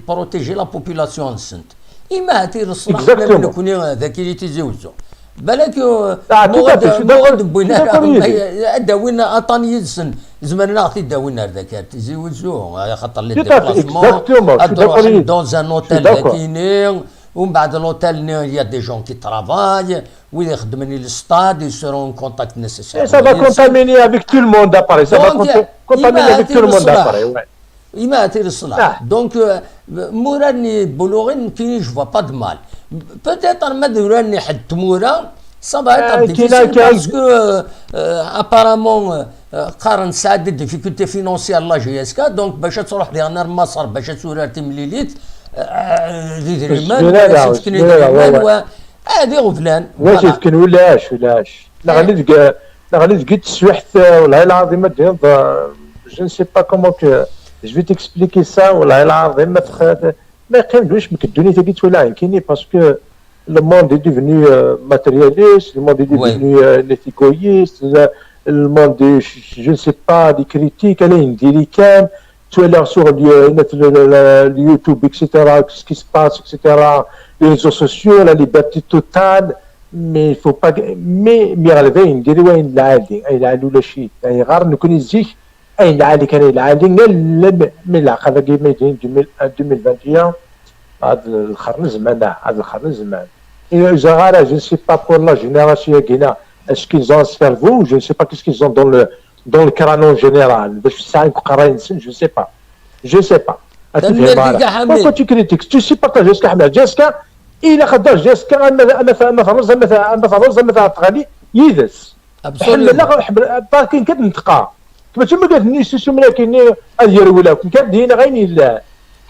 protéger la population-nsent. Ima ahat i leṣlaḥ nekkni dagi i Tizi Uzzu. Balak muɣ ad wwin ara, ad d-awin aṭan yid-sen, zemren ad ɣ-t-id-awin ar daki ar Tizi Uzzu, axaṭer les déplacements, ad d-ruḥen dans un hôtel dagini, umbeɛd l'hôtel-nni, il y a des gens qui travaillent, wid ixeddmen i l'stade, ils seront en contact nécessaire. Et ça va contaminer avec tout le monde après, ça va contaminer avec tout le monde après, ouais. Ima ahat i leṣlaḥ. Donc, murar-nni Boulogne, nekkini je vois pas de mal. Peut-être ma d urar-nni ḥedd tmura, ça va être difficile parce que, apparemment, qqaren tesɛa des difficultés financières la J S K, donc bac ad truḥ diɣen ar Maṣer bac ad turar timlilit, d idrimen, bac ad fken idrimen, wa, ad iɣeblan. Wa ad fken ulac, ulac. Neɣli deg, neɣli deg teswiḥt, walahi lɛaḍim ad d-tiniḍ, je ne sais pas comment que je vais t'expliquer ça, walahi lɛaḍim ma txad, ma yeqqim d wacemma deg ddunit-agi ttwalaɣ nekkini, parce que le monde est devenu matérialiste, le monde est devenu égoïste, le monde est, je ne sais pas, des critiques, ala yendiri kan, ttwaliɣ sur le, le, le, le YouTube, et cetera, ce qui se passe, et cetera, les réseaux sociaux, la liberté totale, mais il faut pas, mais, mi ɣelben yendiri wayen lɛali, ay lɛali ulac-it, ayɣer nekkni zik, ayen lɛali kan ay lɛali, ala mi lɛaqad-agi ma yedin deux mille un, deux mille vingt et un, ad lxer n zzman, ah, ad lxer n zzman. Ur ẓriɣ ara, je ne sais pas pour la génération-agi, est-ce qu'ils ont un cerveau, je ne sais pas qu'est-ce qu'ils ont dans le, dans le crâne en général, bac sɛan deg uqerray-nsen, je ne sais pas. Je ne sais pas. Ad tefhem ara. Pourquoi tu critiques? Tu supportes Jessica Ḥmed. Jessica, ilaq ad d-taɣ Jessica, ama terreẓ, ama terreẓ, ama tɣelli, yid-s. Ḥemmleɣ, ḥemmleɣ, akken kan neṭqeɣ. Mačči ma għat nni susum lakin ad yerwel akk. Nekk ad d-iniɣ ayen yellan.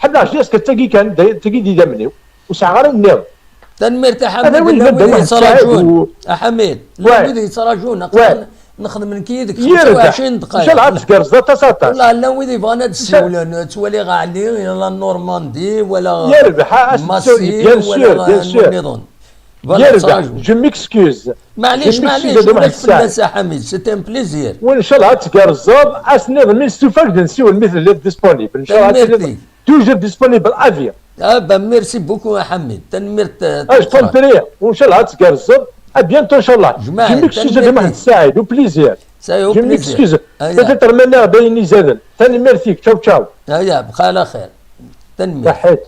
Ḥemmleɣ Jessica d tagi kan, d tagi d idammen-iw. Ur sɛiɣ ara nniḍen. Tanemmirt a Ḥamid, llan wid yettraǧun. A Ḥamid, llan wid yettraǧun, aql-aɣ nexdem nekk yid-k xemsa u ɛecrin dqayeq. Ncallah ad tgerrzeḍ aṭas aṭas. Wala llan wid yebɣan ad d-ssiwlen, ttwaliɣ Ɛli, la Normandie, wala Massi, wala win nniḍen. Voilà, yerbeḥ, je m'excuse. Maɛlic, maɛlic, ulac fell-as a Ḥamid, c'est un plaisir. Wa ncallah ad tgerrzeḍ, ass nniḍen mi nestufag ad nsiwel mi telliḍ disponible. Ncallah ad tiliḍ toujours disponible à vie. Ah ben, merci beaucoup, a Ḥamid. Tanemmirt, euh, ah, je t'en prie. Inchallah, ad tgerrzeḍ. À bientôt, inchallah. Je m'excuse de Mohamed Saïd, au plaisir. Je m'excuse. Peut-être ma d ayen izaden. Tanemmirt-ik. Ciao, ciao. Aya, bqa ɛla xir. Tanemmirt. Saḥit.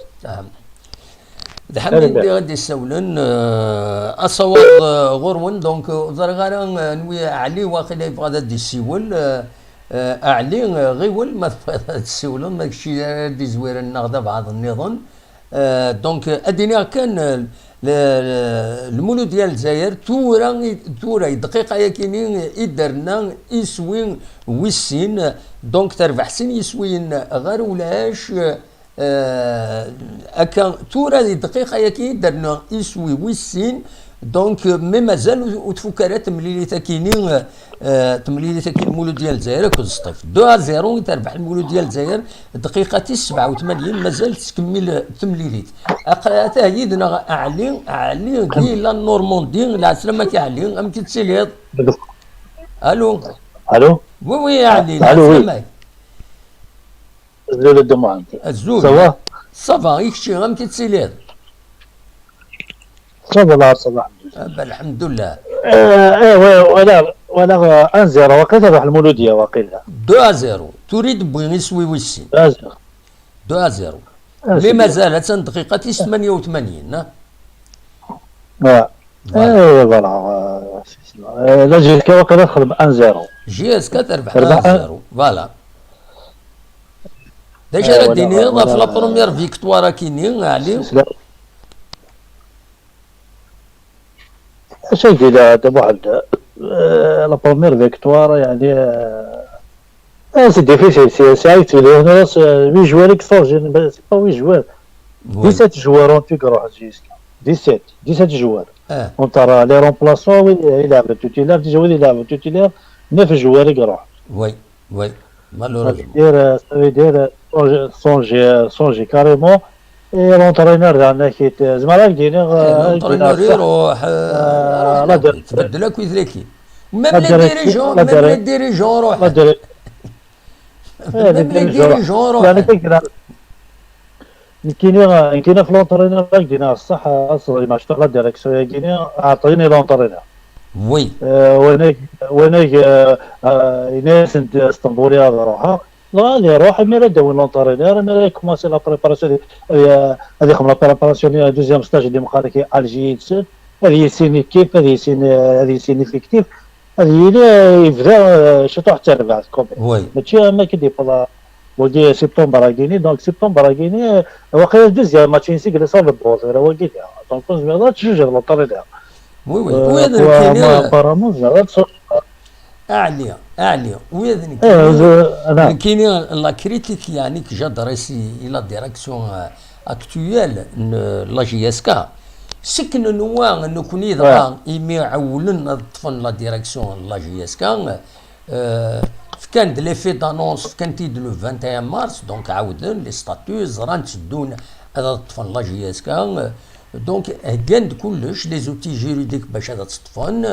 D Ḥamid i ɣ-d-issawlen, euh, asawaḍ, euh, ɣur-wen, donc, euh, ur ẓriɣ ara, euh, anwi, Ɛli, waqila yebɣa ad d-issiwel, euh, euh, Ɛli, euh, ɣiwel, ma tebɣiḍ ad tessiwleḍ, ma d kečč ara d-izwiren neɣ d abɛaḍ nniḍen. Euh, donc, euh, ad d-iniɣ kan, euh, le, le, Lmuludya n Lezzayer, tura, i- tura, i dqiqa-yakini i d-terna iswi wis sin, donc terbeḥ sin yiswiyen ɣer ulac, euh, Euh, akka, tura di dqiqa-yaki i d-rnu iswi wis sin, donc, euh, mais mazal ur, ur tfuk ara temlilit-akini, euh, euh, temlilit-aki n Lmuludya n Lezzayer akked Sṭif. Deux à zéro i terbeḥ Lmuludya n Lezzayer, dqiqa tis sebɛa u tmanyin, mazal tettkemmil temlilit. Aql-, atah yid-neɣ Ɛli, Ɛli di la Normandie, lɛeslama-k a Ɛli, amek i tettiliḍ? Allô? Allô? Oui, oui, Ɛli, allô, oui. Lɛeslama-k. Azul a Dda Muḥend. Azul. Ça va? Ça va, i kečči, amek i tettiliḍ? Ça va, ça va, lḥemdullah. Ah, ben, lḥemdullah. Eh, eh, ouais, wala, wala, euh, un zéro, waqila terbeḥ Lmuludya, waqila. Deux à zéro. Tura i d-wwi iswi wis sin. Deux à zéro. Deux à zéro. Ah, mais mazal, attan dqiqa tis tmanya u tmanyin, ah? Ouais. Voilà. Eh, voilà, euh, effectivement. Euh, la J S K waqila txeddem un zéro. J S K terbeḥ terbeḥ un zéro. Voilà. D acu ara d-tiniḍ ɣef la première victoire-akini, Ɛli? Acu ay d-yenna Dda Muḥend? Euh, la première victoire, يعني, euh, Eh, c'est difficile, c'est, c'est avec les huit joueurs qui sont, c'est pas huit joueurs. Oui. Dix-sept joueurs en tout, dix-sept, dix-sept joueurs. Ah. Entre les remplaçants, oui, il a le titulaire, déjà, oui, il a le titulaire, neuf joueurs, il a. Oui, oui, malheureusement. Ça veut dire, euh, ça veut dire, euh, changer, changer, changer carrément. Et l'entraîneur, زعما كي ت-، زعما راك ديني، آه، l'entraîneur يروح، آه، راك تبدل أكيد l'équipe. Même les dirigeants, même les dirigeants روح. Même les dirigeants روح. يعني كي كنا، كينا، كينا في l'entraîneur، راك دينا الصح، أصلي ما شفت la direction، كينا أعطيني l'entraîneur. Oui. آه، وينك، وينك، آه، آه، الناس انت اسطنبولي هذا روحها. لا، هذه روح، مي راه داوي l'entraîneur، مي راه كومونسي la préparation، هذه، هذه خدمة la préparation، deuxième stage اللي مخالك Alger يتسد، هذه يسيني كيف، هذه يسيني، هذه يسيني فيكتيف، هذه يلي يبدا، آه، شطوح تاع الربع كومي. Oui. ماشي ما كي ديبلا، ولدي سبتمبر هاكيني، donc سبتمبر هاكيني، آه، واقيلا deuxième match ينسيك اللي صار بالبوز، راه واقيلا. Donc زعما تجوج l'entraîneur. Oui, oui. آه، وهذا كوا كاين ما apparemment زعما تصور. أعلى، أعلى. ويا ذنك. إيه، ز-، نعم. كاين la critique، يعني، que j'adresse إلى la direction، آه، actuelle ن-، la J S K. سكن نوا نكوني ضا إيمي عولن طفن la direction la J S K. آه، فكان د l'effet d'annonce، فكان تيد le vingt et un mars، donc عاودن les statuts، زران تسدون هذا طفن la J S K. Donc هكان كلش les outils juridiques باش هذا تطفن.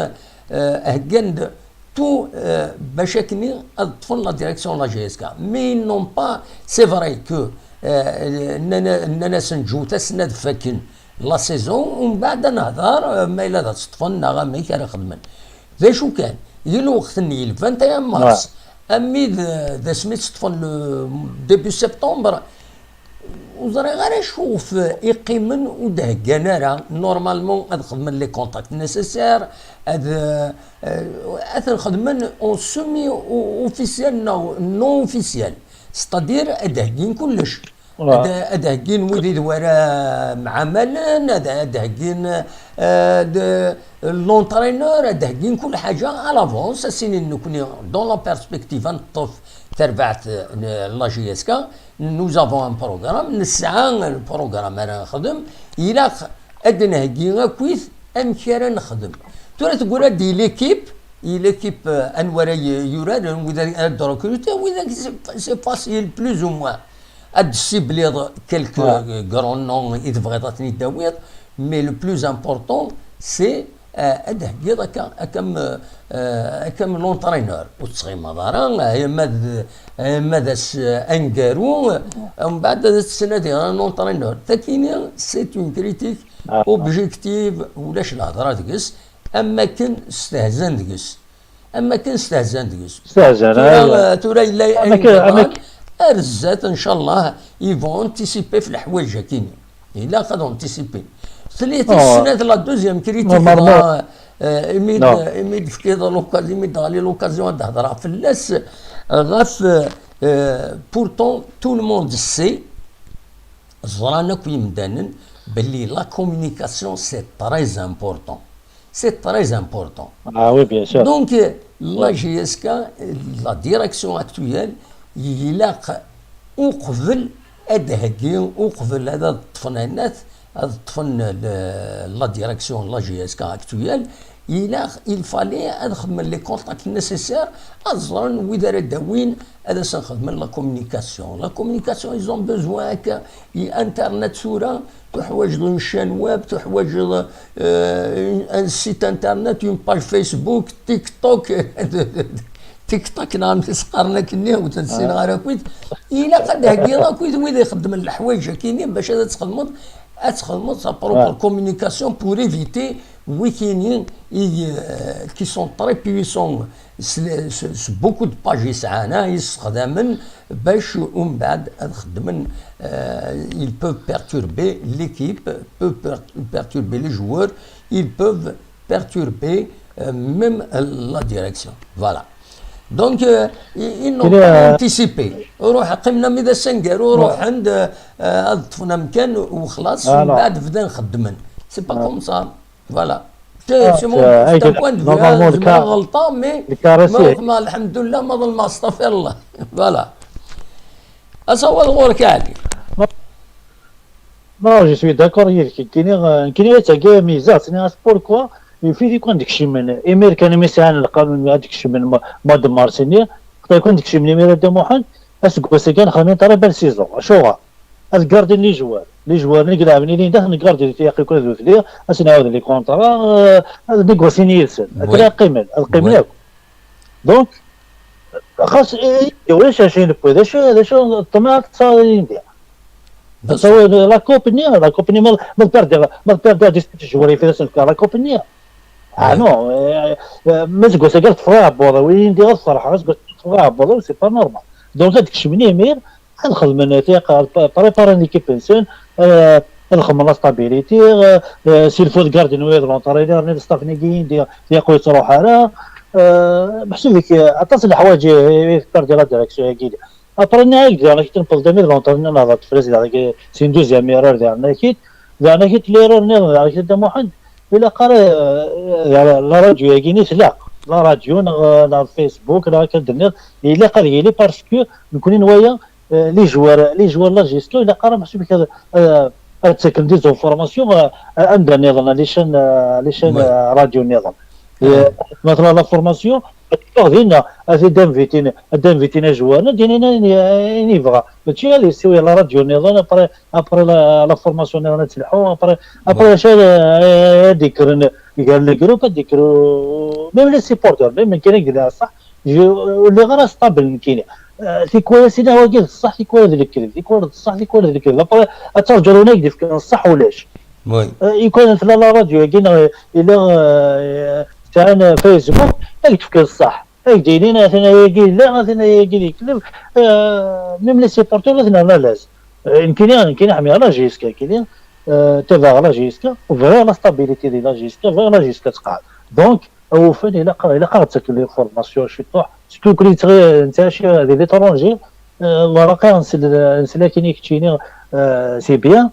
آه، هكان tout، آه، باش أكني أطفن la direction la J S K. Mais non pas, c'est vrai que، آه، ننا-، ننا سنجو تسند فكن la saison، ومن بعد نهضر، آه، ما إلا تطفن نغا ما كان خدمن. ذا شو كان؟ يلو وقت نيل vingt et un mars. أمي ذا، ذا سميت تطفن le début septembre. Ur ẓriɣ ara acu ɣef iqqimen ur d-heggan ara. Normalement ad xedmen les contacts nécessaires, ad, euh, ad ten-xedmen en semi officiel neɣ non officiel, c'est-à-dire ad d-heggin kullec. Ad, ad d-heggin wid i d wara mɛamalen, ad, ad d-heggin, euh, de, l'entraîneur, ad d-heggin kull ḥaǧa à l'avance, ad s-inin nekni dans la perspective ad neṭṭef tarbaɛt, euh, n la J S K. Nous avons un programme, nesɛa lprogram ara nexdem, ilaq ad d-nheggi akkit amek ara nexdem. Tura teggra-d i l'équipe, i l'équipe, euh, anwa ara y-, yuraren, wid ara d-recruter, wid c'est, c'est facile, plus ou moins. Ad d-ssibliḍ quelques, ouais, euh, grands noms i tebɣiḍ ad ten-id-tawiḍ, mais le plus important, c'est Ah, ad d-theggiḍ akka, akka m-, ah, akka m l'entraîneur. Ur tettɣimaḍ ara, ah, ma d, ah, ma d as aneggaru, ah, mbeɛd ad tettnadiḍ un entraîneur. Takini, c'est une critique objective, ulac lehḍra deg-s, am akken stehzan deg-s. Am akken stehzan deg-s. Stehzan, tura, aywa. Ah, tura yella ayen yeḍran, ar zdat, ncallah, ils vont anticiper f leḥwayeǧ akini. Ilaq ad anticiper. Tella tis snat, la deuxième critique, normalement, dɣa, euh, imi d, imi d-tefkiḍ l'occasion, imi d-teɣli l'occasion ad d-hedreɣ fell-as, euh, ɣef, euh, pourtant tout le monde sait, ẓran akk yimdanen, belli la communication c'est très important. C'est très important. Ah oui, bien sûr. Donc, euh, la G S K, euh, la direction actuelle, ilaq uqbel ad d-heggi, uqbel ad ṭṭfen anat, ad ṭṭfen le, la direction, la G S K actuelle, ilaq, il fallait ad xedmen les contacts nécessaires, ad ẓren wid ara d-awin, ad asen-xedmen la communication. La communication, ils ont besoin akka, i internet tura, tuḥwaǧeḍ une chaîne web, tuḥwaǧeḍ, euh, un site internet, une page Facebook, TikTok. TikTok, neɣ amek i s-qqaren akkenni, ur ten-ssineɣ ara akkit. Ilaq ad d-heggiḍ akkit wid ixeddmen leḥwayeǧ akini bac ad txedmeḍ, ad txedmeḍ sa propre communication pour éviter wikini i, euh, qui sont très puissants s, s, s beaucoup de pages i sɛan, ah, i ssexdamen bac umbeɛd ad xeddmen, euh, ils peuvent perturber l'équipe, peuvent per-, perturber les joueurs, ils peuvent perturber, euh, même la direction. Voilà. Donc, euh, ils, ils n'ont pas anticipé. Ruḥ, qqimen am d asengaru, ruḥen-d, euh, ad ṭṭfen amkan u xlaṣ, umbeɛd bdan xeddmen. C'est pas comme ça. Voilà. C'est, c'est mon, c'est un point de vue, hein. Normalement, le cas, ẓemreɣ ɣelṭeɣ, mais le cas récent, ma ḍelmeɣ, alḥemdulillah, ma ḍelmeɣ, astaɣfirullah. Voilà. Asawaḍ ɣur-k, a Ɛli. Non, je suis d'accord avec Kini, euh, Kini, c'est que, mais ça, c'est pourquoi il fait qu'on dikchimen. Imir kan mi sɛan lqanun ad kecmen mois de mars-nni, xaṭi kan dikchimen imir Dda Muḥend, aseggas-agi ad xedmen très belle saison. Acuɣer? Ad garden les joueurs. Les joueurs-nni i ilɛeben ilin dat, ad garden tiyaqiqin d utli, ad sen-ɛawden les contrats, euh, ad négocien yid-sen. Akken ad qqimen, ad qqimen akk. Donc, xas, eh, ulac acu i newwi, d acu, d acu ṭṭmeɛ tettaḍ yindi. Tettawi la coupe-nni, la coupe-nni, ma, ma perdiɣ, ma perdiɣ dix-huit joueurs, yif-it ad sen-fkeɣ la coupe-nni. Ah non, eh, eh, ma seg wass-agi ad ṭṭfeɣ aɛebbuḍ-iw, yindi ad ferḥeɣ, ma seg wass-agi ad ṭṭfeɣ aɛebbuḍ-iw, c'est pas normal. Donc, ad kecmen imir, ad xedmen tiyaqa, ad préparer l'équipe-nsen, euh, ad xedmen la stabilité, euh, euh, s'il faut garder le l'entraîneur, le staff-nni, tiyaqa ur yettruḥ ara, euh, meḥsub-ik, euh, aṭas n leḥwayeǧ i, i, i perdi la direction-agi. Après, nniɣ-ak-d, diɣen, ak-d-newweḍ-d ami d l'entraîneur, nehḍer-d fell-as, diɣen, c'est une deuxième erreur, diɣen, ak-d, diɣen, ak-d l'erreur-nniḍen, diɣen, ak-d Dda Muḥend, ilaq ara, euh, la radio-agi-nni tlaq, la radio, neɣ, neɣ Facebook, neɣ akken d-tenniḍ, ilaq ad yili parce que nekkni nwaya, euh, les joueurs, les joueurs n la gestion, ilaq ara meḥsub ad, euh, ad ttaken des informations, euh, anda nniḍen, les chaînes, euh, les chaînes, euh, radio nniḍen. Euh, ma tella la formation, ad teffeɣ dinna, ad t-id-invitin, ad d-invitin ajewwar, ad d-inin ayen, ayen yebɣa. Mačči ad yessiwel la radio nniḍen, après, après la, la formation nniḍen ad telḥu, après, après acu ad, ad d-ikkren gar le groupe, ad d-ikkru, même les supporters, même nekk ad ak-d-iniɣ ṣṣeḥ, je, ur lliɣ ara stable nekkini. Euh, tikwal ad s-iniɣ wagi d ṣṣeḥ, tikwal d lekdeb, tikwal d ṣṣeḥ, tikwal d lekdeb. Après, ad terǧuḍ win ad k-d-ifken ṣṣeḥ ulac. Oui. Euh, i kan tella la radio-agi, neɣ yella, euh, sɛan Facebook, ad k-d-fken ṣṣeḥ. Ad k-d-inin, atan ayagi yella, atan ayagi d lekdeb. Euh, même les supporters, atan à l'aise. Euh, nekkini, nekkini ḥemmleɣ la J S K, nekkini, euh, tabaɣ la J S K, bɣiɣ la stabilité di la J S K, bɣiɣ la J S K tqeɛɛed. Donc, awufan, ilaq, ilaq ad ttaken les formations ciṭuḥ. Surtout que nettɛici di l'étranger, euh, walaɣ nsel, nsel akin i keččini, euh, c'est bien.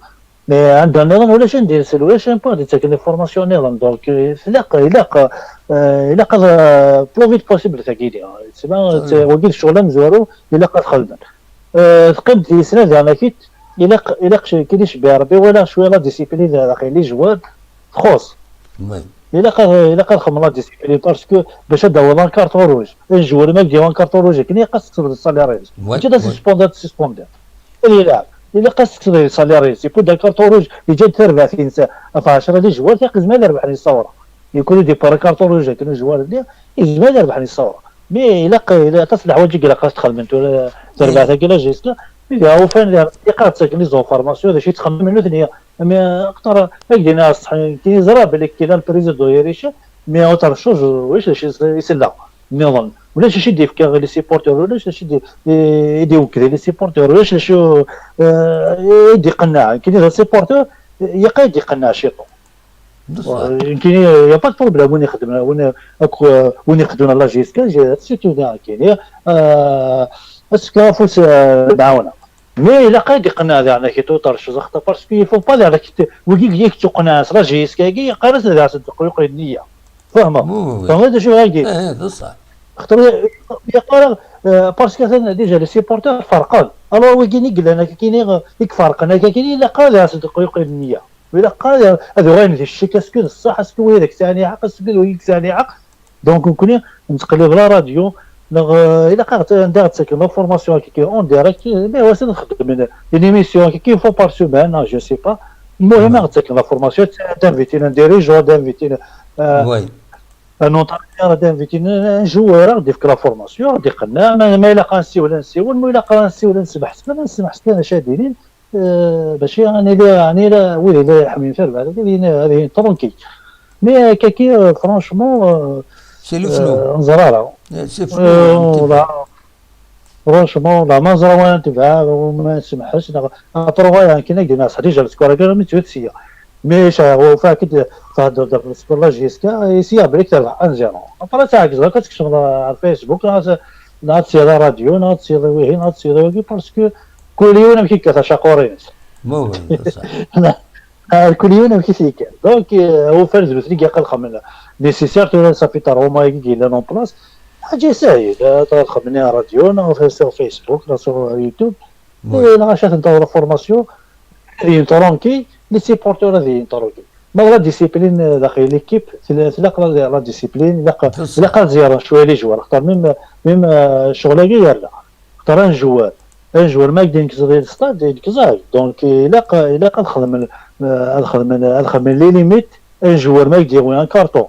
Mais anda nniḍen ulac anda nsel, ulac un point d-ttaken les formations nniḍen. Donc, euh, ilaq, ilaq, euh, ilaq ad, euh, plus vite possible tagi. Wagi d ccɣel amezwaru, ilaq ad xedmen. Euh, teqqim-d di snat diɣen akit, ilaq, ilaq kini cebbi Rebbi, wala cwiya la discipline daxel, les joueurs, txuṣ. Ilaq ad, ilaq ad xedmen la discipline, parce que bac ad d-tawiḍ un carton rouge, un joueur ma ak-d-yawi un carton rouge akken, ilaq ad s-teksbeḍ salaire-is. Mačči ad suspendiḍ, ad suspendiḍ. Ad yelɛeb. Ilaq ad s-teksbeḍ salaire-is. Yewwi-d un carton rouge, yeǧǧa-d tarbaɛt-ines ɣef ɛecra les joueurs, tiqizma ad rebḥen yessawra. Yekkul-d yewwi akerṭun rouge akken i zwan-nni, yezmer ad yerbeḥ nni ṣṣawra. Mi ilaq, ilaq aṭas n leḥwayeǧ i ilaq ad t-xedmen tura terbaɛt-agi la G S K, mi d-ufan ilaq ad ttaken les informations d acu i ttxemmimen nutni. Mi akteṛ, ma k-d-iniɣ ṣṣeḥ, nekkini ẓriɣ belli kina le président yirica, mais autre chose, ulac d acu i s-, i s-illa nniḍen. Ulac d acu i d-yefka les supporters, ulac d acu i d-, i d-iwekked les supporters, ulac d acu, eh, i d-iqenneɛ. Nekkini d supporter, ilaq ad d-iqenneɛ ciṭuḥ. Nekkini, il y a pas de problème, win ixedmen, win, akk, win ixedmen la G S K, surtout nekkini, euh, ad s-fkeɣ afus, euh, lemɛawna. Mais ilaq ad d-iqenneɛ daɣen ak-, tout autre chose, axaṭer parce que il faut pas daɣen ak-, wigi i yettuqennɛen s la G S K-agi, yeqqar-as daɣen s ddeqyuq n nniya. Fehmeḍ? Fehmeḍ d acu agi? Xaṭer, yeqqar, euh, parce que atan déjà les supporters ferqen. Alors wigi i yellan akka-kini, i iferqen akka-kini, ilaq ad daɣen s ddeqyuq n nniya. Ilaq ad, ad uɣalen di ccek, est-ce que d ṣṣeḥ, est-ce que widak sɛan lḥeqq, est-ce que d wigi sɛan lḥeqq. Donc nekkni nettqellib la radio, neɣ, euh, ilaq ad ɣ-, anda ɣ-ttaken la formation akka en direct, mais wasen nxeddem une émission akka une fois par semaine, hein, je sais pas. المهم ad ɣ-ttaken la formation, ad invitين un dirigeant, ad invitين, euh, un entraîneur, ad invitين un joueur, ad d-yefk la formation, ad d-iqenneɛ, ma, ma ilaq ad nsiwel, ad nsiwel, ma ilaq ad nsiwel, ad nsemmeḥ kan, ad nsemmeḥ kan, acu ad d-inin. Euh, mačči ad nili, ad nili wid yella iḥemmlen tarbaɛt, ad ilin, ad ilin tranquille. Mais akkaki, euh, franchement, euh, C'est le flou. Euh, neẓra ara. C'est flou, un petit peu. Franchement, la, ma neẓra wa netbeɛ, ma nsemmeḥ-as, neɣ, après, voilà, nekkini ad d-iniɣ ṣṣeḥ, déjà, le score-agi, mi tt-, tt-, Mais ça, au fait, que tu as de, de, sur la G S K, ici, à Brick, ça va, un zéro. Après, ça, tu vas, quand tu sur la Facebook, là, ça, là, c'est la radio, là, c'est la, oui, là, c'est la, oui, parce que كل يوم كي كذا شاقورين. مو وين، بصح. كل يوم كي سيك. Donc, euh, au fait, je me suis dit, قال خمنا. Nécessaire, tout ça, ça fait un roman qui est là en place. حاجة سهلة، تخمني راديو، نا، في، sur Facebook, نا، sur YouTube. Oui. Et là, عشان تنطور la formation. هذه ينطرونكي، les supporters هذه ينطرونكي. Mais la discipline، آه، داخل l'équipe، تلا-، تلاقى la, la discipline، تلاقى، تلاقى زيارة شوية les joueurs. أكثر même، même، آه، شغل هكا يلا. أكثر un joueur. Un joueur ما يقدر ينكز غير الستاد، ينكز غير. Donc، إلا ق-، إلا قد خدم ال-، آه، خدم ال-، خدم les limites، un joueur ما يقدر يغوي un carton.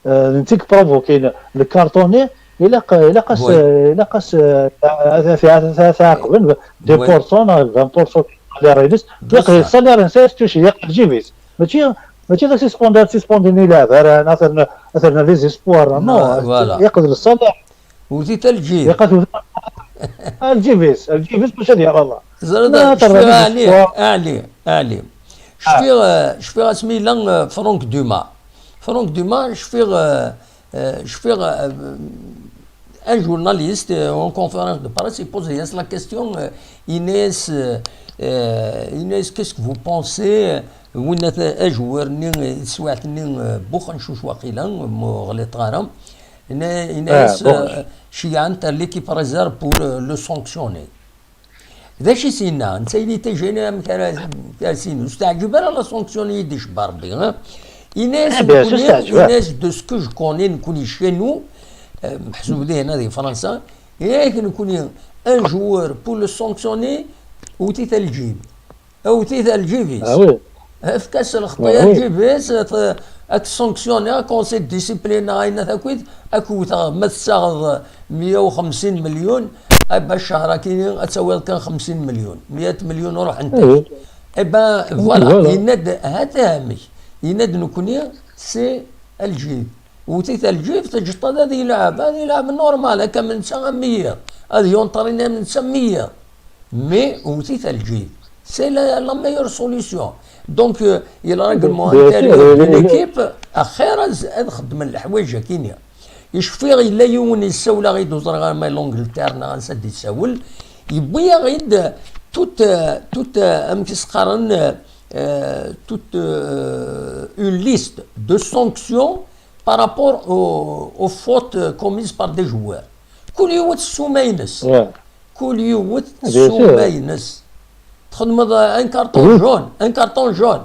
آه، نتيك بروفوكي الكارطوني، إلا ق-، إلا قاس، إلا قاس، آه، تعاقبن deux pour cent، vingt pour cent les releases. يقدر الصالير نسى توشي، يقدر جيفيس. ماشي، ماشي ذا سيسبوندي، سيسبوندي ني لاعب، أنا أثرنا، أثرنا les espoirs، non، voilà. يقدر الصالير. وزيت الجيب. يقدر الجيفيس، الجيفيس مش هذه والله. زرد، شفيغ علي، علي، علي. شفيغ، شفيغ اسمي لان فرانك دوما. فرانك دوما، شفيغ، شفيغ، un journaliste, euh, en conférence de presse, il pose la question, euh, Inès, euh, Inès, qu'est-ce que vous pensez? Winna ajewwir-nni, taswiɛt-nni, euh, Buxencuc waqila, ma ɣliṭeɣ ara. Inès, euh, ceyɛent l'équipe réserve pour, euh, le sanctionner. D acu i s-yenna? Netta yella itajani amek ara, ara s-yini. Ur s-teɛǧib ara la sanction i d-icebba Rebbi, ha? Inès, Inès, de ce que je connais, nekkuni chez nous, euh, meḥsub dihin di Fransa, yak nekkuni, un joueur pour le sanctionner, wwet-it ar lǧib. Wwet-it ar lǧib-is. Efk-as lxeṭṭa ar lǧib-is, ad t-sanctionner, conseil de discipline, ayen akk, ad k-wwteɣ, ma tessaɣeḍ meyya u xemsin melyun, eh ben, ccher-agi ad tawiḍ kan xemsin melyun, meyya melyun ruḥent-ak. Eh ben, voilà, yenna-d, ha-t-a amek, yenna-d nekkni, c'est ar lǧib. Wwet-it ar lǧib, teǧǧeḍ-t ad yelɛeb, ad yelɛeb normal, akka am netta am wiyaḍ, ad yunṭrini am netta am wiyaḍ. Mais wwet-it ar lǧib. C'est la, la meilleure solution. Donc, euh, il y a le règlement intérieur de l'équipe, axir ad, ad xedmen leḥwayeǧ-agi-nni. Cfiɣ yella yiwen yessawel-aɣ-id, ur ẓriɣ ara ma l'Angleterre neɣ ansa d-yessawel, yewwi-aɣ-id toute, euh, toute, euh, amek i s-qqaren, euh, toute, euh, une liste de sanctions par rapport aux, aux fautes commises par des joueurs. Kul yiwet ssuma-ines. Kul yiwet ssuma-ines. Txedmeḍ un carton jaune, un carton jaune.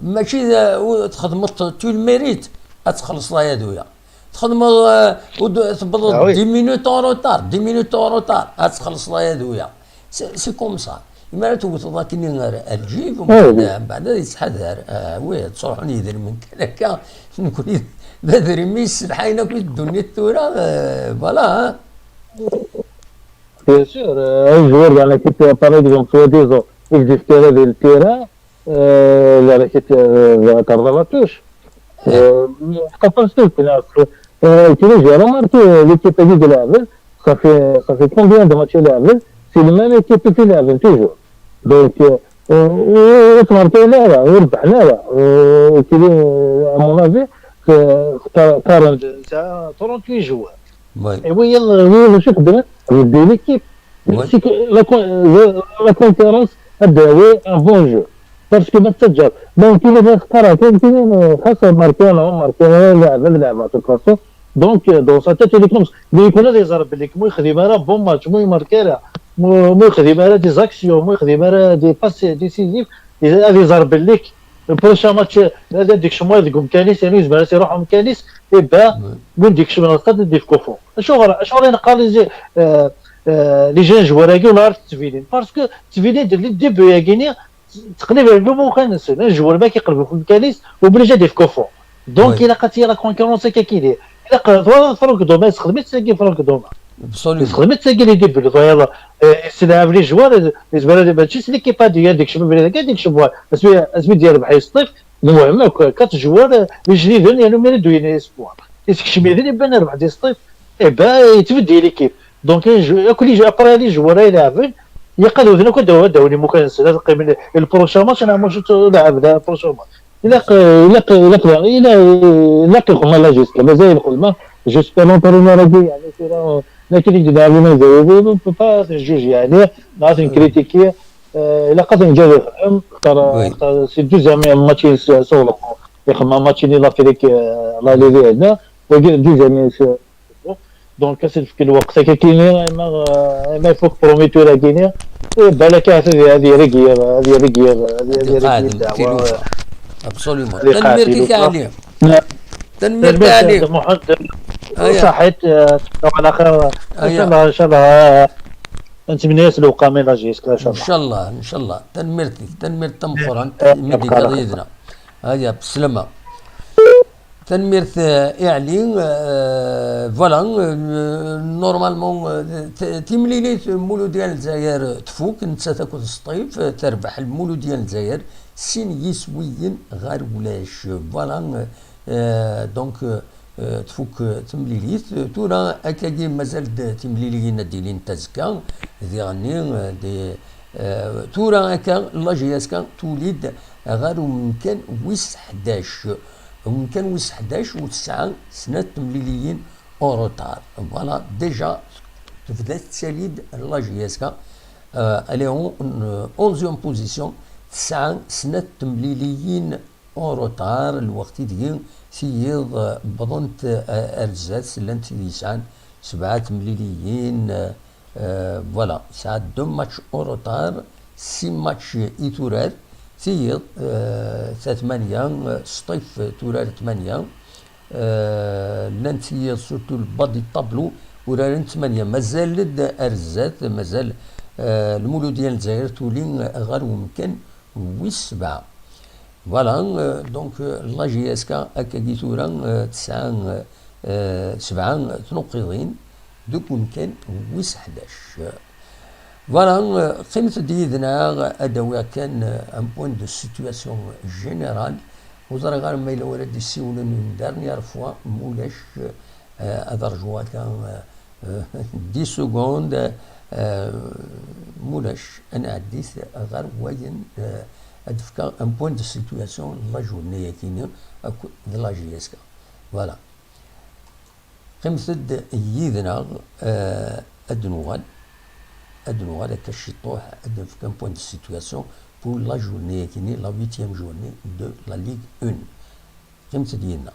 Mačči d, u-, txedmeḍ, tu le mérites, ad txellṣeḍ ay aduya. Txedmeḍ, euh, u d-, tewwḍeḍ dix minutes en retard, dix minutes en retard, ad txellṣeḍ ay aduya. C'est, c'est comme ça. Imi ara tewteḍ akkenni ar, ar lǧib, mbeɛd, mbeɛd ad yettḥadar. Ah, wi, ttruḥun yidrimen kan akka, nekkni d adrim i yesselḥayen akk i ddunit tura, eh, voilà, hein. Bien sûr, euh, un joueur dans l'équipe, euh, par exemple, soi-disant, il disparait de le terrain, euh, la raquette, euh, va atteindre la touche. Euh, t'as pas sûr que là, euh, tu vois, j'ai remarqué, euh, l'équipe de la ville, ça fait, ça fait combien de matchs de la ville, c'est la même équipe qui la ville, toujours. Donc, euh, euh, euh, tu vois, là, là, euh, à mon avis, euh, quarante, trente-huit joueurs. Oui. Et oui, il, oui, je suis de l'équipe. Oui. C'est que la, con- la, la concurrence a donné un bon jeu. Parce que ما تسجل. Donc, il est très خاصة ماركينا، ماركينا لاعب، لاعب، de toute façon. Donc, euh, dans sa tête, il est comme, mais il connaît les arbitres, moi, il fait des bon match, moi, il marque là, moi, moi, il fait des actions, moi, il fait des passes décisives, il a des arbitres. Le prochain match, هذا ديك شمال ديك مكانيس، يعني يزبر سي روح مكانيس، إبا وين ديك شمال القد ديك كوفو. شو غير، شو غير نقال لي، آه، آه، لي جين جوار هاكي ولا عرفت تفيدين. باسكو تفيدين دير لي ديبي هاكيني، تقلب على اليوم وكان نسى. الجوار ما كيقلبوا في مكانيس، وبلا جا ديك كوفو. دونك إلا قالت لي لا كونكورونس هكا كي داير. إلا قالت، فرانك دوما، خدمت ساكي فرانك دوما. Absolument. خدمت ساكي لي ديبي، يلا، آه، يستلعب لي جوار، يزبر هذا ماتشي سلي كي با ديال ديك شباب هذا كاع ديك شباب. اسمي، اسمي ديال ربح يسطيف. المهم، ك-، كات جوار، آه، جديدين، يعني، ميري دوين اسبوع. يسكشمي ذي يبان ربح دي سطيف. إيه با، يتبدي ليكيب. دونك، جو-، كل جو-، ابري لي جوار يلعبون، يقدروا ذنا كو داو، داوني مكان السنة، تقريبا البروشان ماتش، أنا ماتش تلعب ذا البروشان ماتش. إلا ق-، إلا ق-، إلا ق-، إلا، إلا ق-، يخدم لا جيست، مازال يخدم، جيست لونترينور هادي، يعني، سي لا، لا كريتيك دار لي ما يزوي، با جوج، يعني، لا كريتيكي، آه، إلا قد نجا يخدم، اختار، اختار سي دوزيام ماتش يس-، سولو، يخدم ماتش لي لافريك، آه، لا ليغي هنا، ويجي دوزيام يس-، دونك كتفك الوقت هكا كيني، اما، اما يفوك بروميتور كيني، إيه، بالك هذه، هذه ريغيير، هذه ريغيير، هذه، هذه هذه قاعد ريغيير دعوة. Absolument. هذه قاعد تنميرتك يلوكا. علي. نعم. تنميرتك تنميرتك علي. محمد. أيا. صحيت، آه، على خير. إن شاء أيا. الله، إن شاء الله، آه، نتمنى يسلو قامي لا جيسك، إن شاء إن الله. شاء الله، إن شاء الله. تنميرتك، تنميرت تمخران، آه، ميديكال يدنا. هيا، بسلامة. Tanemmirt, euh, i Ɛli, euh, voilà, euh, normalement, euh, t-, timlilit Muludya n Lezzayer tfuk, nettat akked Sṭif, euh, terbeḥ Muludya n Lezzayer sin yiswiyen ɣer ulac. Voilà, euh, euh, donc, euh, euh, tfuk, euh, temlilit. Euh, tura, akkagi mazal-d timliliyin ad d-ilint azekka, diɣenni, euh, di, euh, tura akka, la J S K tuli-d ɣer umkan wis ḥdac. Umkan wis ḥdac u tesɛa snat temliliyin en retard. Voilà, déjà, tebda tettali-d la J S K, euh, elle est en, euh, onzième position, tesɛa snat temliliyin en retard, lweqt ideg tiyiḍ, euh, wwḍent, euh, ar zdat, llant tid yesɛan sebɛa temliliyin, euh, Euh, voilà, tesɛa deux matchs en retard, six matchs i turar, tiyiḍ, euh, ta tmanya, euh, Sṭif turar tmanya, euh, llan tiyiḍ surtout le bas du tableau, uraren tmanya, mazal-d ar zdat, mazal, euh, Lmuludya n Lezzayer tuli ɣer umkan wis sebɛa. Voilà, euh, donc, euh, la J S K akkagi tura, euh, tesɛa, euh, euh, sebɛa tnuqiḍin deg umkan wis ḥdac. Voilà, euh, qqimet-d yid-neɣ ad d-awiɣ kan, euh, un point de situation général. Ur ẓriɣ ara ma yella wara d-issiwlen une dernière fois, ma ulac, euh, ad rjuɣ akka, euh, euh, dix secondes, euh, ma ulac, ad nɛeddi ɣer wayen, euh, ad d-fkeɣ un point de situation n la journée-yakini akked d la J S K. Voilà. Qqimet-d yid-neɣ, euh, ad d-nuɣal, ad d-nuɣal akka ciṭuḥ, ad d-nefk un point de situation pour la journée-yakini, la huitième journée de la Ligue un. Qqimet-d yid-neɣ.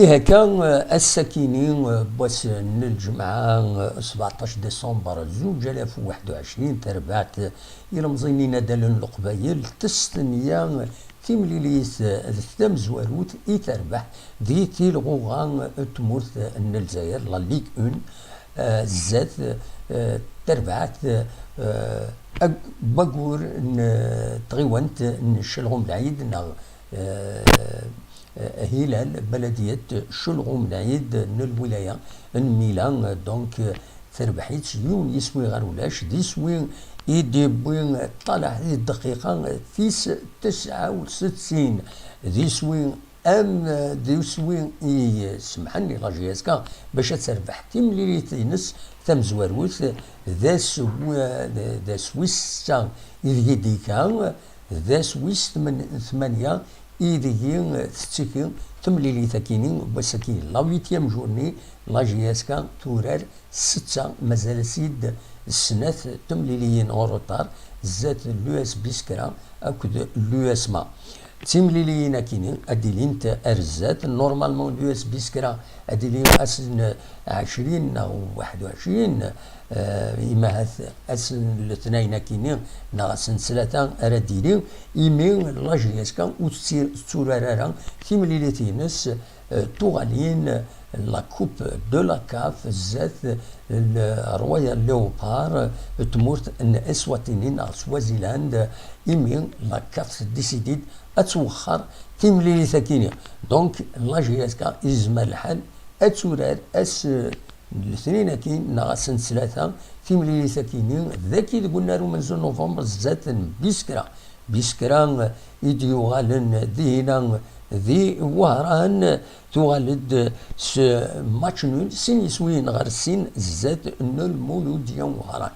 Ihi akka, ass-akini, wass n lǧemɛa, sebɛeṭṭac décembre zuǧ alaf u waḥed u ɛecrin, tarbaɛt ilemẓi n yinadalen n Leqbayel testenya timlilit tamezwarut i terbeḥ di tilɣuɣa n tmurt n Lezzayer, la Ligue un, eh, zdat, eh, terbaɛt, eh, ag-, wagur n tɣiwant n Celɣum Lɛid neɣ, eh, eh, Hilal Baladiyat Celɣum Lɛid n lwilaya n Mila, donc, eh, terbeḥ-itt yiwen yiswi ɣer ulac, d iswi i d-yewwi Ṭalaḥ di ddeqiqa tis tesɛa u settin, d iswi am, d iswi i semḥen i la J S K bac ad terbeḥ timlilit-ines tamezwarut, d ass w-, d ass wis setta ideg i d-yekka, d ass wis tmen-, tmanya ideg tettiki temlilit-akini n wass-aki, la huitième journée, la J S K turar setta, mazal-as-id snat temliliyin en retard zdat l'U S Biskra akked l'U S Ma. Timliliyin-akini ad d-ilint ar zdat, normalement l'U S Biskra ad d-ili ass n ɛecrin neɣ waḥed u ɛecrin, eh, imahat ass n letnayen-akini neɣ ass n ttlata ara d-ili, imi la J S K ur tettir-, tetturar ara timlilit-ines, eh, tuɣalin la Coupe de la CAF zdat le Royal Leopard, tmurt n Eswatini neɣ Swaziland, imi la CAF tdisidi-d ad twexxer timlilit-akini. Donc, la J S K yezmer lḥal ad turar ass n letnayen-aki neɣ ass n ttlata timlilit-akini dagi deg unnar umenzu n novembre zdat n Biskra. Biskra i d-yuɣalen dihina di Wehran, tuɣal-d s match nul, sin yiswiyen ɣer sin zdat n Lmuludya n Wehran.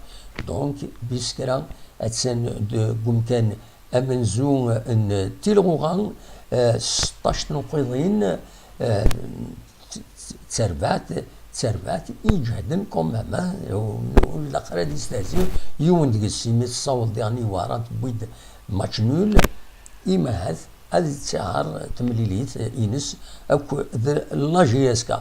Donc, Biskra attan deg umkan amenzu n tilɣuɣa, eh, seṭṭac tnuqiḍin, eh, d tarbaɛt, d tarbaɛt iǧehden quand même, hein, ur, ur ilaq ara ad yestehzi yiwen deg-s, imi tessaweḍ diɣen i Wehran tewwi-d match nul, imahat ad ttiɛer temlilit-ines akked la J S K.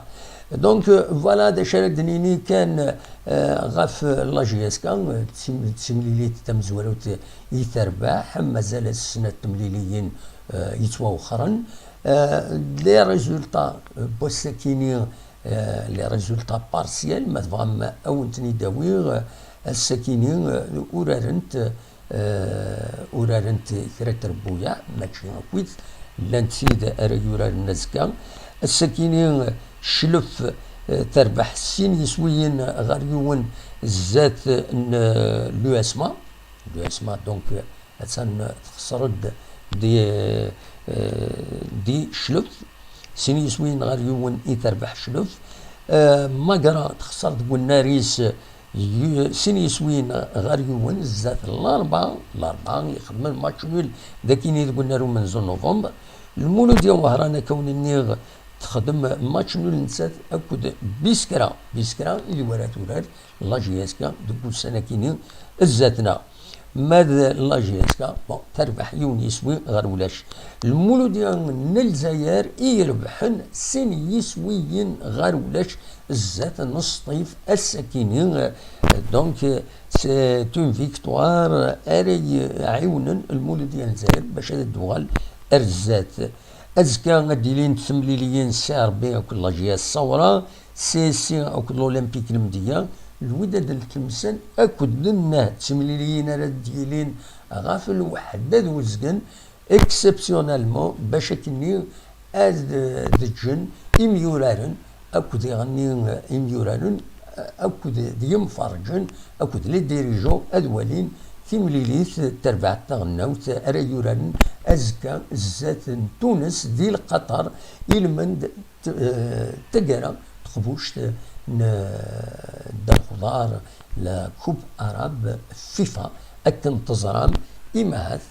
Donc, voilà d acu ara d-nini kan, eh, ɣef la J S K, d tim-, d timlilit tamezwarut i terbeḥ, mazal-as snat temliliyin, eh, yettwawexxren. Eh, les résultats, eh, n wass-akini, eh, les résultats partiels, ma tebɣam ad wen-ten-id-awiɣ, eh, ass-akini, eh, urarent, eh, urarent kra n trebbuyaɛ, mačči akkit, llant tid ara yuraren azekka. Ass-akini, Cclef, eh, terbeḥ sin yiswiyen ɣer yiwen zdat n, eh, l'U S M A. L'U S M A, donc, attan texṣer-d di, eh, di Cclef, sin yiswiyen ɣer yiwen i terbeḥ Cclef. Eh, Magra texṣer deg unnar-is, yu-, sin yiswiyen ɣer yiwen zdat Larebɛa. Larebɛa ixedmen match nul d akini deg unnar umenzu n novembre. Lmuludya n Wehran, akka wen-nniɣ, texdem match nul nettat akked Biskra. Biskra i d wara turar la J S K deg ussan-akini zdat-neɣ. Ma d la J S K, bon, terbeḥ yiwen yiswi ɣer ulac. Lmuludya n Lezzayer i irebḥen sin yiswiyen ɣer ulac zdat n Sṭif ass-akini. Donc, c'est une victoire ara iɛiwnen Lmuludya n Lezzayer bac ad d-tuɣal ar zdat. Azekka ad d-ilint temliliyin C R B akked la J S Sawra, C S C akked l'Olympique Lemdeyya, Lwidad n Tlemsan akked Nnehd, d timliliyin ara d-yilin ɣef lweḥda d uzgen, exceptionnellement, bac akkenni ad d-ǧǧen imyuraren akked iɣenni imyuraren akked d yimferǧen akked les dirigeants ad walin timlilit n terbaɛt taɣelnawt ara yuraren azekka zdat n Tunes di Lqaṭer, ilmend t-, eh, taggara teqbuct n, eh, Dda Lexḍar, la Coupe Arabe FIFA, akken teẓram, imahat,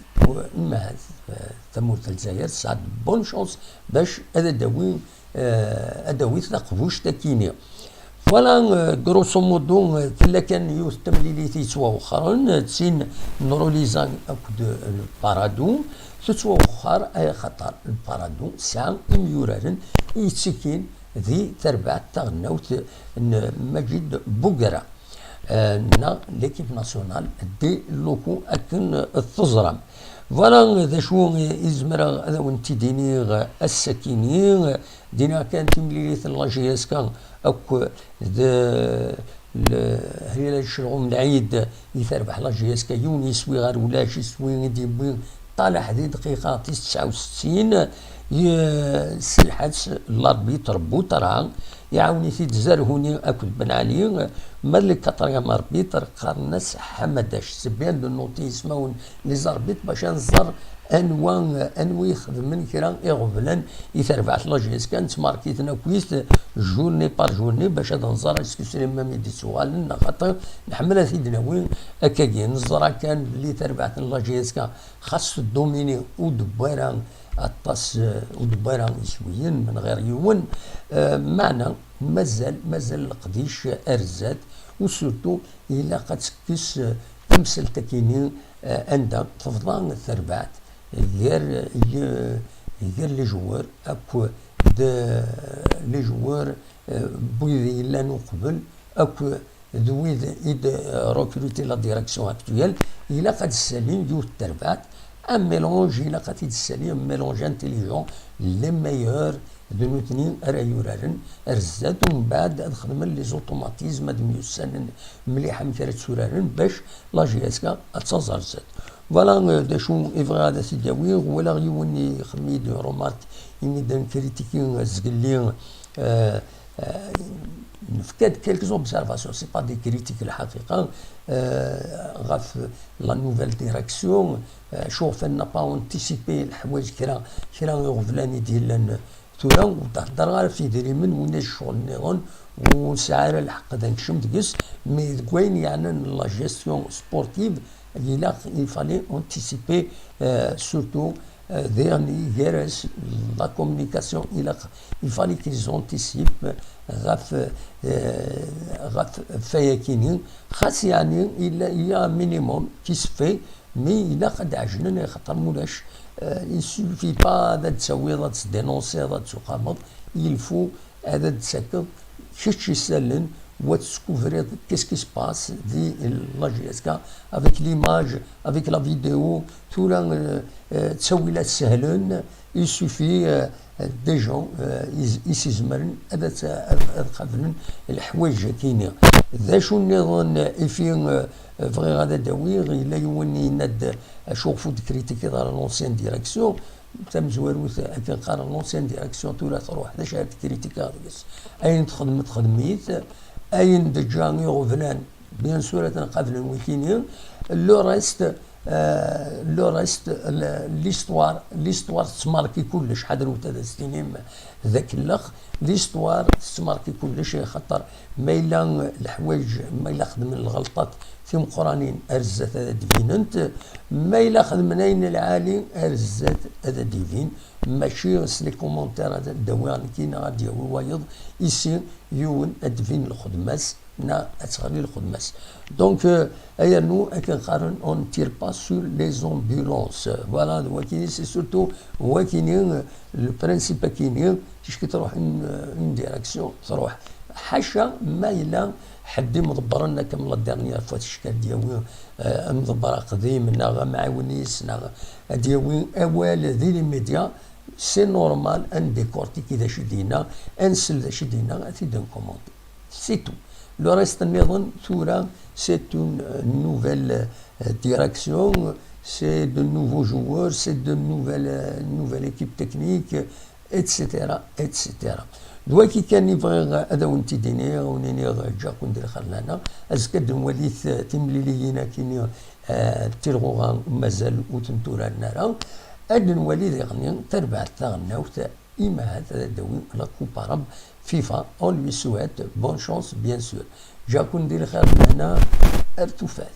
imahat, eh, tamurt n Lezzayer tesɛa-d bonne chance bac ad d-tawi, eh, ad d-tawi taqbuct akini. Voilà, euh, grosso modo, euh, tella kan yiwet n temlilit yettwawexxren, euh, d tin n Rolizan akked, euh, Parado. Tettwawexxer, ay axaṭer Parado tesɛa imyuraren yettikin di terbaɛt taɣelnawt n Majid Bugra, euh, neɣ l'équipe nationale des locaux akken, euh, teẓram. Voilà d acu i zemreɣ ad awen-t-id-iniɣ ass-akini. Dina kan timlilit n la J S K akk d l-, Hilal Celɣum Lɛid i terbeḥ la J S K, yiwen yeswi ɣer ulac, iswi i d-yewwi Ṭalaḥ di dqiqa tis tesɛa u settin, y-, s lḥads n l'arbitre Boutra, iɛawen-it-id Zerhuni akked Ben Ali, ma d le quatrième arbitre qqaren-as Ḥamadac, c'est bien de noter ismawen les arbitres bac ad nẓer anwa, anwa ixedmen kra iɣeblan i terbaɛt la J S K, nettmark-iten akkit journée par journée bac ad nẓer est-ce que Slimam i d-ittuɣalen neɣ xaṭi. Nḥemmel ad t-id-nawi akkagi. Neẓra kan belli tarbaɛt n la J S K xas teddomini ur d-wwi ara aṭas, ur d-wwi ara iswiyen min ɣir yiwen. Eh, meɛna mazal, mazal leqdic ar zdat, u surtout ilaq ad tekkes, eh, tamsalt-akini, eh, anda tebḍa terbaɛt gar, gar les joueurs akked, eh, les joueurs, eh, n wid yellan uqbel akked d wid i d, eh, recruter la direction actuelle. Ilaq ad d-ssalin yiwet n terbaɛt, un mélange, ilaq ad t-id-ssali, un mélange intelligent, les meilleurs d nutni ara yuraren ar zdat, umbeɛd ad xedmen les automatismes, ad myussanen mliḥ amek ara tturaren bac la J S K ad taẓ ar zdat. Voilà, euh, d acu i bɣiɣ ad t-id-awiɣ. Walaɣ yiwen ixemmem-iyi-d remarque, imi d-nkritiki zgelli, euh, euh, nefka-d quelques observations, c'est pas des critiques, lḥaqiqa, euh, ɣef la nouvelle direction, euh, acuɣef elle n'a pas anticipé leḥwayeǧ, kra, kra iɣeblan i d-yellan tura. Ur d-heddreɣ ara ɣef yidrimen, ulac ccɣel nniḍen, ur nesɛi ara lḥeqq ad nekcem deg-s, mais deg wayen yeɛnan la gestion sportive, ilaq, il fallait anticiper, euh, surtout, euh, diɣen gar-as la communication, ilaq, il fallait qu'ils anticipent ɣef, euh, ɣef wayakini, xas yeɛni il y a un minimum qui se fait, mais ilaq ad d-ɛejlen, axaṭer mulac, euh, il suffit pas ad d-tawiḍ, ad d-tdénonceḍ, ad d-tuqameḍ, il faut ad d-takeḍ kečč isallen, wa tescouvrir qu'est-ce qui se passe di la J S K avec l'image, avec la vidéo, tura, euh, euh, ttawilat sehlen, il suffit, euh, des gens, euh, is-, i s-izemren ad, ad, ad qablen leḥwayeǧ-akini. D acu nniḍen i fi, euh, bɣiɣ ad d-awiɣ, yella yiwen yenna-d acuɣef ur d-kritikiḍ ara l'ancienne direction. Tamezwarut akken qqaren l'ancienne direction tura truḥ, d acu ara tkritikeḍ deg-s? Ayen texdem texdem-it, ayen d-ǧǧa iɣeblan, bien sûr ad ten-qablen wikini. Le reste, euh, le reste, le-, l'histoire, l'histoire tettmarki kullec, ḥadrewt ad as-tinim d akellex. L'histoire tettmarki kullec, axaṭer ma yella leḥwayeǧ, ma yella xedmen lɣelṭat timeqqranin, ar zdat ad d-binent, ma yella xedmen ayen lɛali, ar zdat ad d-ibin. Mačči s les commentaires ad d-awiɣ nekki neɣ ad d-yawi wayeḍ, ici yiwen ad d-tbin lxedma-s neɣ ad teɣli lxedma-s. Donc, euh, ay rnu akken qqaren, on ne tire pas sur les ambulances. Voilà, d wakini, c'est surtout wakini, euh, le principe akini, ticki truḥ une, euh, une direction, truḥ. Ḥaca ma yella ḥedd imḍebbren akka, comme la dernière fois, ticki ad d-yawi, euh, amḍebber aqdim neɣ amɛawen-is, neɣ ad d-yawi awal di les médias, c'est normal ad ndécortique d acu i d-yenna, ad nsel d acu i d-yenna, ad t-id-ncommenter. C'est tout. Le reste nniḍen, tura, c'est une, euh, nouvelle, euh, direction, c'est de nouveaux joueurs, c'est de nouvelles, euh, nouvelle équipe technique, et cetera, et cetera. D wagi kan i bɣiɣ ad awen-t-id-iniɣ, ad wen-iniɣ ǧǧiɣ-ken di lxir lehna. Azekka ad nwalit, euh, timliliyin akini, euh, d tilɣuɣa mazal ur tent-uraren ara. Ad nwali diɣen tarbaɛt taɣelnawt, imahat ad d-tawi la Coupe Arabe. FIFA, on lui souhaite bonne chance, bien sûr. Ǧǧiɣ-ken di lxir lehna, ar tufat.